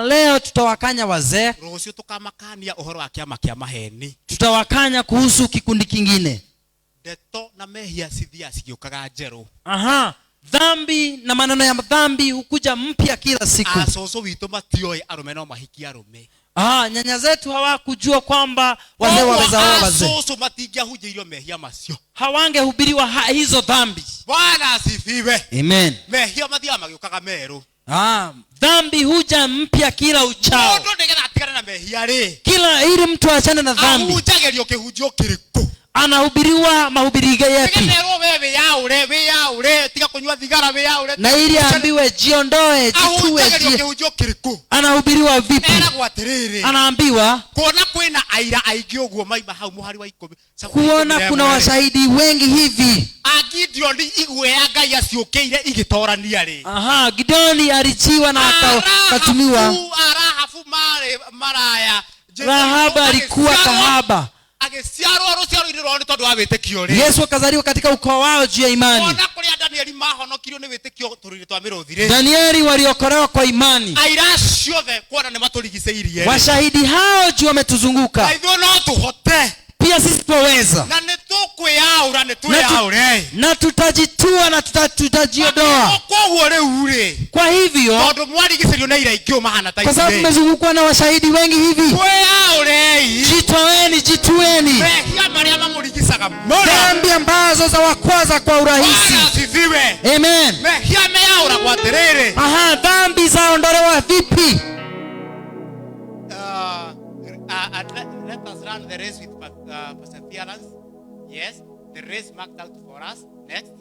Leo tutawakanya wazee. Rũciũ tũkamakania ũhoro wa kĩama kĩa maheni. Tutawakanya kuhusu kikundi kingine. Ndeto na mehia cithiaga cigĩũkaga njerũ. Dhambi na maneno ya dhambi hukuja mpya kila siku. Acũcũ witũ matioĩ arũme no mahikie arũme. Nyanya zetu hawakujua kwamba wazee Koguo waweza oa wazee. acũcũ matingĩahunjĩirio mehia macio. Hawangehubiriwa hizo dhambi. Bwana asifiwe. Amen. Mehia mathiaga magĩũkaga merũ. Dhambi huja mpya kila uchao. Mũndũ nĩgetha atigane na mehia rĩ, Kila ili mtu aachane na dhambi. Ahunjagĩrio kĩhunjio kĩrĩkũ? Anahubiriwa mahubiri yapi? Nĩgetha we wĩyaũre, wĩyaũre, tiga kũnyua thigara, wĩyaũre. Na ili aambiwe jiondoe, jitue, Ahunjagĩrio jie. kĩhunjio kĩrĩkũ? Anahubiriwa vipi? Eragwo atĩrĩrĩ, Anaambiwa kuona kwĩna aira aingĩ ũguo maima hau mũhari wa ikũmi. Kuona kuna washahidi wengi hivi. Gideoni igwe ya Ngai aciũkĩire igĩtorania rĩ. Gideoni alichiwa na akatumiwa. Rahabu marĩ maraya. Jesu Rahabu alikuwa kahaba. Agĩciarwo rũciaro-inĩ rwao nĩ tondũ wa wĩtĩkio rĩ. Yesu akazaliwa katika ukoo wao juu ya imani. Kuona kũrĩa Danieli mahonokirio nĩ wĩtĩkio tũrũrĩ twa mĩrũthi rĩ. Danieli waliokolewa kwa imani. Aira ciothe kuona nĩ matũrigicĩirie rĩ. Washahidi hao juu wametuzunguka. Na ithuĩ no tũhote. Pia sisi twaweza. Na nĩ tũkwĩyaũra, nĩ twĩyaũre. Na tutajitua na tutajiondoa. Koguo rĩu rĩ. Kwa hivyo, tondũ mwarigicĩirio na ira ingĩ mahana ta kwa sababu ithuĩ. mmezungukwa na washahidi wengi hivi. Twĩyaũrei. Jitoeni, jitueni. Mehia marĩa mamũrigicaga mũno. Dhambi ambazo za wakwaza kwa urahisi. Bwana asifiwe. Amen. Mehia meyaũragwo atĩrĩrĩ. Dhambi zaondolewa vipi? Let us run the race with perseverance. Yes, the race marked out for us. Next.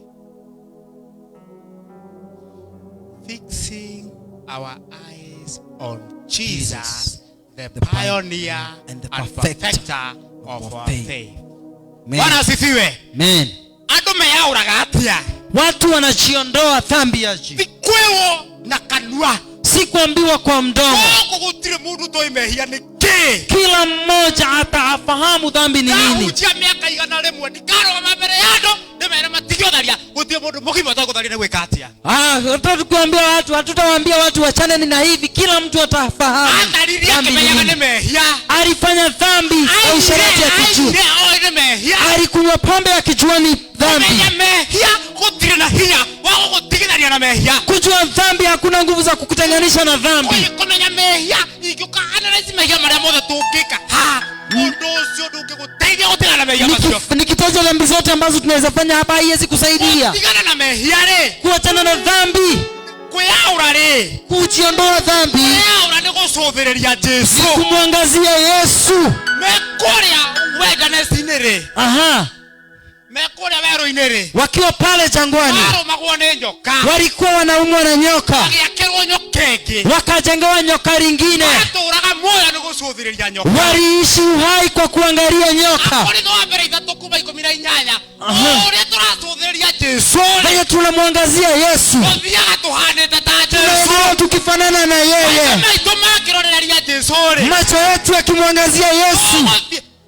Fixing our eyes on Jesus, Jesus, the the pioneer and the and perfecter perfecter of our faith. faith. Amen. Bwana asifiwe. Amen. Andũ meyaũraga atĩa? Watu wanajiondoa dhambi ya juu. Ti kwĩrwo na kanua. Si kuambiwa kwa mdomo. Gũkũ gũtirĩ mũndũ ũtoĩ mehia nĩ kĩ. Kila mmoja atafahamu dhambi ni nini. Ndahunjia mĩaka igana rĩmwe, ndikarũgama mbere ya andũ, ndĩmere matige ũtharia. Gũtirĩ mũndũ mũgima ũtegũtharia nĩ gwĩka atĩa. Hatutakuambia watu, hatutawaambia watu wachane na hivi, kila mtu atafahamu. Atharirie Dhambi ni akĩmenyaga nini. nĩ mehia. Alifanya dhambi ya usherati akijua. Aire oĩ nĩ mehia. Alikunywa pombe akijua ni dhambi. Kũmenya mehia gũtirĩ na hinya wa gũgũtigithania na mehia. Kujua dhambi hakuna nguvu za kukutenganisha na dhambi. Kũmenya mehia ingĩũka analyze mehia marĩa mothe tũngĩka ha ũndũ ũcio ndũngĩgũteithia gũtigana na mehia macio. Nikitaja dhambi zote ambazo tunaweza fanya hapa haiwezi kusaidia. Gũtigana na mehia rĩ, Kuachana na dhambi, kwĩyaũra rĩ, kujiondoa dhambi, kwĩyaũra nĩ gũcũthĩrĩria Jesu. kumwangazia Yesu. Me kũrĩa wilderness-inĩ rĩ, me kũrĩa werũ-inĩ rĩ, Wakiwa pale jangwani marũmagwo nĩ nyoka, walikuwa wanaumwa na nyoka, magĩakĩrwo nyoka ĩngĩ, wakajengewa nyoka lingine, matũraga muoyo nĩ gũcũthĩrĩria nyoka. waliishi uhai kwa kuangalia nyoka. Akorintho wa mbere 3:18, ũrĩa tũracũthĩrĩria Jesu rĩ, Venye tunamwangazia Yesu, tũthiaga tũhanĩte ta Jesu. tunaendelea tukifanana na yeye, Maitho makĩrorereria Jesu rĩ, macho yetu yakimwangazia Yesu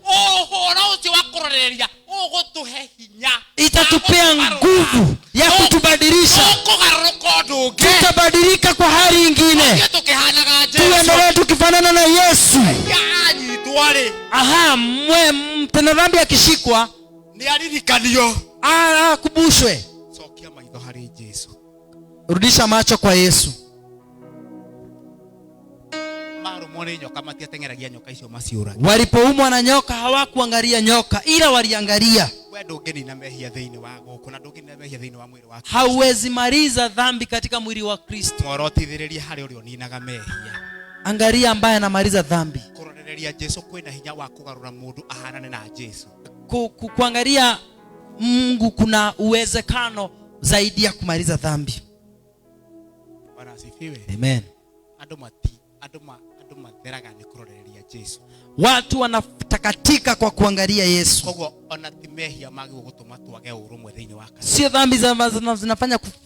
ũhoro ũcio wa kũrorereria ũgũtũhe hinya, itatupea nguvu ya kutubadilisha. Ũkũgarũrũka ũndũ ũngĩ, Tutabadilika kwa hali ingine, ithuĩ tũkĩhanaga Jesu. tuendelee tukifanana na Yesu. Anyitwo rĩ, Mtenda dhambi akishikwa, nĩ aririkanio. Akubushwe. Cokia maitho harĩ Jesu. Rudisha macho kwa Yesu. Marũmwo nĩ nyoka matiateng'eragia nyoka icio maciũraga. Walipoumwa na nyoka hawakuangalia nyoka, ila waliangalia. We ndũngĩnina mehia thĩinĩ wa gũkũ na ndũngĩnina mehia thĩinĩ wa mwĩrĩ wa Kristo. Hauwezi maliza dhambi katika mwili wa Kristo. Mworotithĩrĩrie harĩ ũrĩa ũninaga mehia. Angalia ambaye anamaliza dhambi. Kũrorereria Jesu kwĩna hinya wa kũgarũra mũndũ ahanane na Jesu. Kuangalia Mungu kuna uwezekano zaidi ya kumaliza dhambi. Bwana asifiwe. Amen. Andũ matheraga nĩ kũrorereria Jesu. Watu wanatakatika kwa kuangalia Yesu. Koguo ona ti mehia magĩrĩirwo gũtũma twage ũrũmwe thĩinĩ wa kanitha. Sio dhambi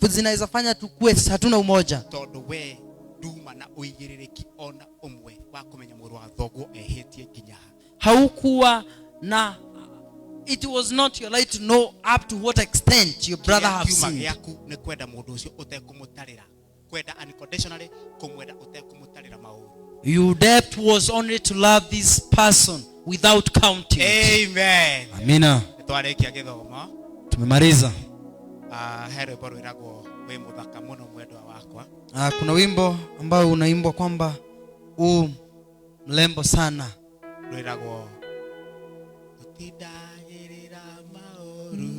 zinaweza fanya tukue hatuna umoja. Tondũ we nduma na ũigĩrĩrĩki ona ũmwe wa kũmenya mũrũ wa thoguo ehĩtie nginya ha. Haukuwa na, it was not your right to know up to what extent your brother have Kĩrĩa kiuma sinned. gĩaku nĩ kwenda mũndũ ũcio ũtekũmũtarĩra. Kwenda unconditionally, kũmwenda ũtekũmũtarĩra maũru. Your debt was only to love this person without counting. Amen. Amina. Nĩtwarĩkia gĩthomo. Tumemaliza. He rwĩmbo rwĩragwo wĩ mũthaka mũno mwendwa wakwa. Kuna wimbo ambao unaimbwa kwamba u mlembo sana. Rwĩragwo tũtindagĩrĩra maũru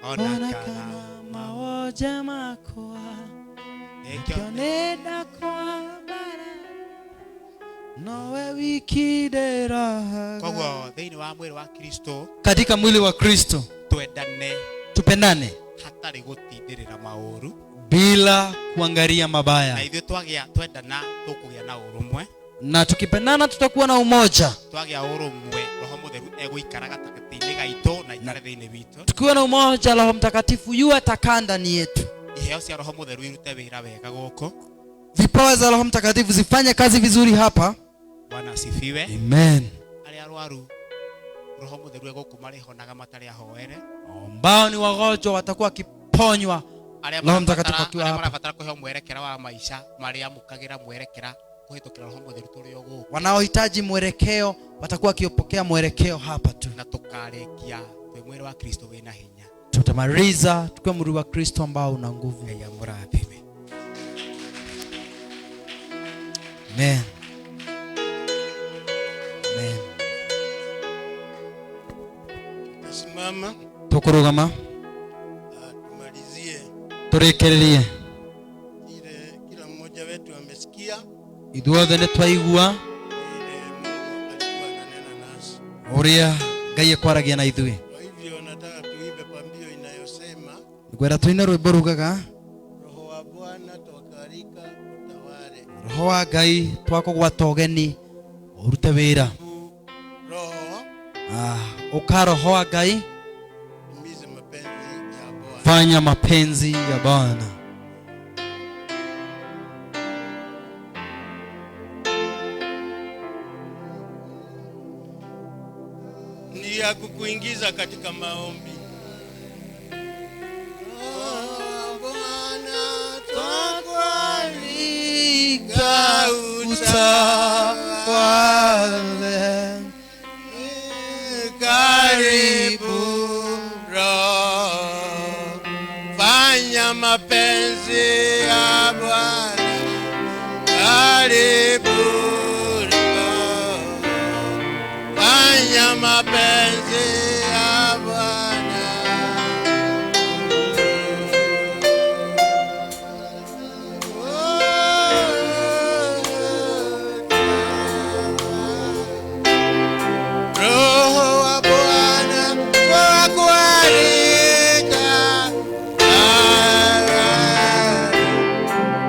ona kana mawoja makwa nĩkĩo nĩkĩo kwa bara nowe wiki ndĩrahaga. Koguo thĩinĩ wa mwĩrĩ wa Kristo, Katika mwili wa Kristo twendane, tupendane hatarĩ gũtindĩrĩra maũru, bila kuangalia mabaya. Na ithuĩ twagĩa twendana tũkũgĩa na ũrũmwe, na tukipendana tutakuwa na umoja. Twagĩa ũrũmwe, Roho Mũtheru egũikara gatagatĩ-inĩ gaitũ na ikare thĩinĩ witũ. Tukiwa na umoja, Roho Mtakatifu yu atakaa ndani yetu. Iheo cia Roho Mũtheru irute wĩra wega gũkũ. Vipawa za Roho Mtakatifu zifanye kazi vizuri hapa. Bwana asifiwe. Amen. Arĩa arwaru Roho Mũtheru egũkũ marĩhonaga matarĩ ahoere. Ambao ni wagonjwa watakuwa wakiponywa. Arĩa Roho Mtakatifu akiwa hapa. marabatara kũheo mwerekera wa maisha marĩamũkagĩra mwerekera kũhĩtũkĩra Roho Mũtheru tũrĩ o gũkũ. Wanaohitaji mwelekeo watakuwa wakipokea mwelekeo hapa tu. Na tũkarĩkia twĩ mwĩrĩ wa Kristo wĩna hinya. Tutamaliza tukiwa mwili wa Kristo ambao una nguvu. Ngai amũrathime. Amen. Amen. Tusimama. Tukurugama. Tumalizie. Turekererie. Ile kila mmoja wetu amesikia. Ithuothe nĩ twaigua. Ile Mungu alikuwa ananena nasi. Ũrĩa Ngai ekwaragia na ithuĩ. Kwa hivyo nataka tuimbe pambio inayosema Ngwenda tuine rwĩmbo rugaga Roho wa Bwana twakarika utawale. Roho wa Ngai twakũgwata ũgeni ũrute wĩra. Roho. Ũka Roho wa Ngai. Timize mapenzi ya Bwana. Fanya mapenzi ya Bwana. Ni ya kukuingiza katika maombi. Utawale. Karibu Roho, fanya mapenzi ya Bwana. Karibu Roho, fanya mapenzi ya Bwana. Roho wa Bwana wakualika,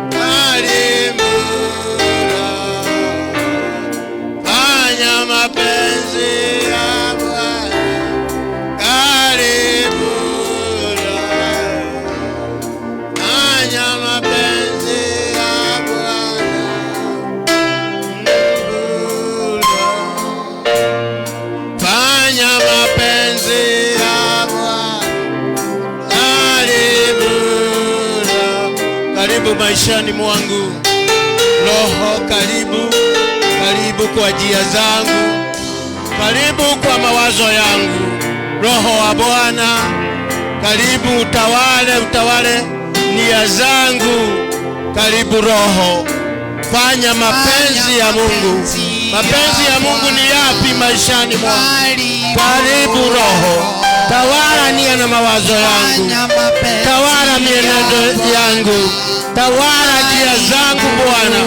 karibu Roho, fanya mapenzi ya Bwana. Karibu Roho, fanya mapenzi ya Bwana. Fanya mapenzi ya Bwana. Karibu Roho. Karibu maishani mwangu Roho, karibu, karibu kwa njia zangu, karibu kwa mawazo yangu. Roho wa Bwana, karibu utawale, utawale nia zangu. Karibu Roho, fanya mapenzi ya Mungu. Mapenzi ya Mungu ni yapi maishani mwangu? Karibu Roho, tawala nia na mawazo yangu, tawala mienendo yangu, tawala njia zangu Bwana,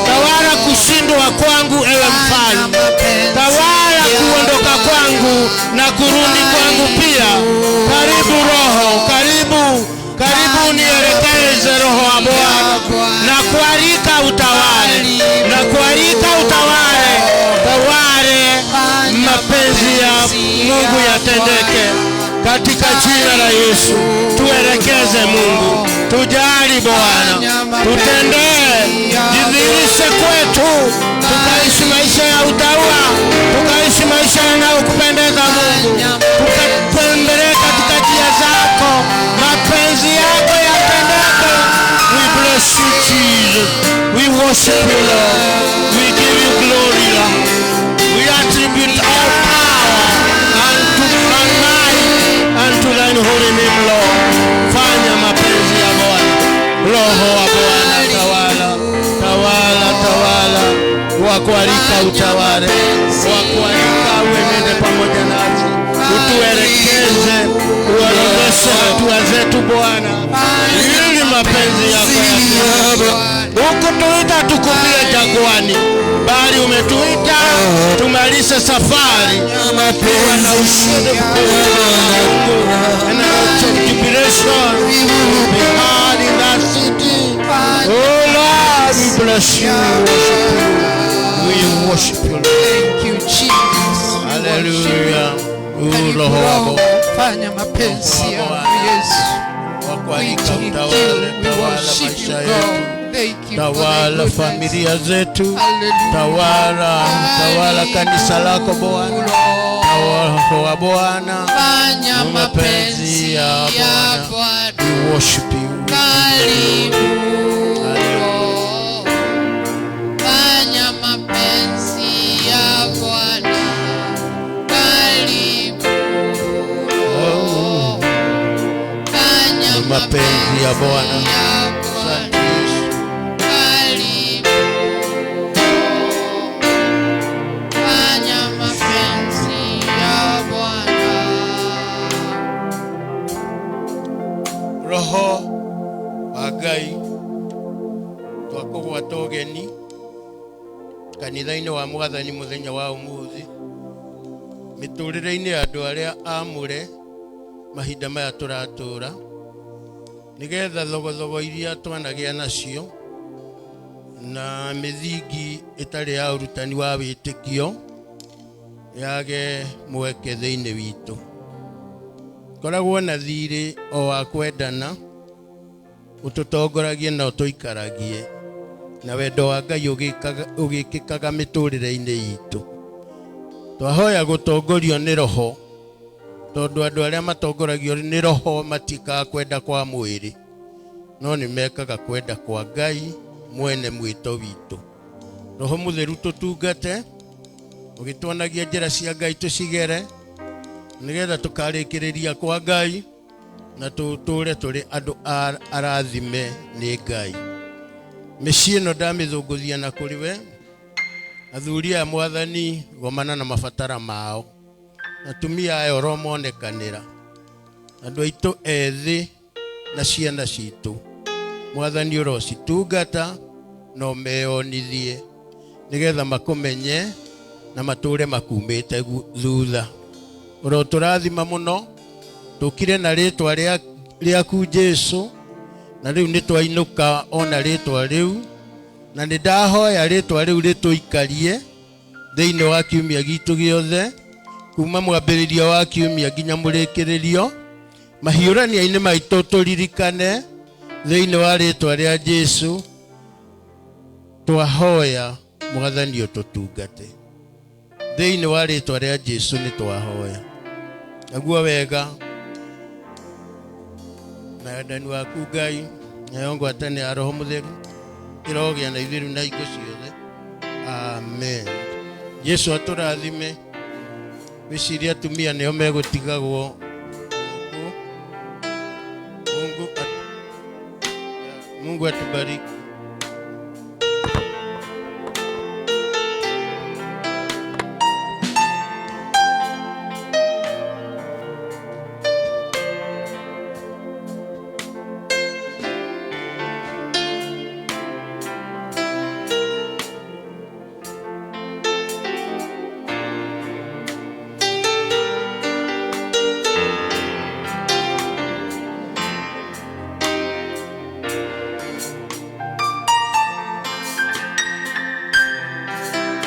tawala kushindwa kwangu, ewe Mfalme, tawala kuondoka kwangu na kurudi kwangu pia. Karibu Roho, karibu, karibu nielekeze Roho wa Bwana na kualika utawale, na kualika utawale, tawale mapenzi ya Mungu yatendeke katika jina la Yesu. Tuelekeze Mungu, tujali Bwana, tutendee, jidhihirishe kwetu, tukaishi maisha ya utaua, tukaishi maisha yanayokupendeza Mungu, tukatembelee katika njia zako, mapenzi yako yatendeke. We bless you, Jesus. We worship you, Lord. We give you glory, Lord. We attribute all power unto and might unto thine holy name, Lord. Fanya mapenzi ya Bwana. Roho wa Bwana tawala, tawala, tawala. Wakualika utawale, wakualika uenende pamoja nasi, utuelekeze, uorodheshe hatua zetu Bwana, ili mapenzi yako yatendeke. Hukutuita tukufie jangwani, bali umetuita tumalize safari tukiwa na ushindi mkuu Mungu. And our jubilation will be heard in that city. Oh Lord, we bless you, we worship you. We worship you, Lord. Thank you, Jesus. Hallelujah. Oh, Karibu Roho wa Roho, Bwana. fanya mapenzi yako Yesu. Wakualika We utawale, we tawala worship you, maisha yetu. God. Thank you for thy Tawala goodness. familia zetu, Hallelujah. tawala, tawala kanisa lako Bwana, tawala wa Bwana. Fanya Mapenzi mapenzi ya ya Bwana. Bwana. We worship you. Karibu Roho. Fanya mapenzi ya Bwana. Karibu Roho. Fanya Mapenzi ya Bwana. ya Bwana. Asante Yesu. Karibu Roho. Fanya mapenzi ya Bwana. Roho wa Ngai, twakũgwata ũgeni kanitha-inĩ wa Mwathani mũthenya wa ũmũthĩ, mĩtũrĩre-inĩ ya andũ arĩa amũre mahinda maya tũratũra, nĩgetha thogothogo iria twanagĩa nacio na mĩthingi ĩtarĩ ya ũrutani wa wĩtĩkio yage mweke thĩinĩ witũ. Koragwo na thirĩ o wa kwendana, ũtũtongoragie na ũtũikaragie na wendo wa Ngai ũgĩkĩkaga mĩtũrĩre-inĩ itũ. Twahoya gũtongorio nĩ Roho, tondũ andũ arĩa matongoragio nĩ Roho matikaga kwenda kwa mwĩrĩ, no nĩ mekaga kwenda kwa Ngai mwene mwĩto witũ. Roho Mũtheru tũtungate, ũgĩtuonagia njĩra cia Ngai tũcigere, nĩgetha tũkarĩkĩrĩria kwa Ngai na tũtũre tũrĩ andũ arathime nĩ Ngai. Mĩciĩ ĩno ndamĩthũngũthia na kũrĩ we, athuri aya Mwathani gomana na mabatara mao, atumia aya ũromonekanĩra, andũ aitũ ethĩ na ciana citũ, Mwathani ũrocitungata na ũmeyonithie nĩgetha makũmenye na matũre makumĩte thutha. Ũrotũrathima mũno, tũkire na rĩtwa rĩaku Jesu, na rĩu nĩ twainũka ona rĩtwa rĩu, na nĩ ndahoya rĩtwa rĩu rĩtũikarie thĩinĩ wa kiumia gitũ gĩothe, kuma mwambĩrĩrio wa kiumia nginya mũrĩkĩrĩrio. Mahiũrania-inĩ maitũ tũririkane thĩinĩ wa rĩtwa rĩa Jesu, twahoya Mwathani ũtũtungate. Thĩinĩ wa rĩtwa rĩa Jesu nĩ twahoya. Naguo wega na wendani waku Ngai, nayo ngwatanĩro ya Roho Mũtheru ĩrogĩa na ithuĩ rĩu na hingo ciothe. Amen. Jesu atũrathime. Wĩcirie atumia nĩo megũtigagwo gũkũ. Mungu atubariki.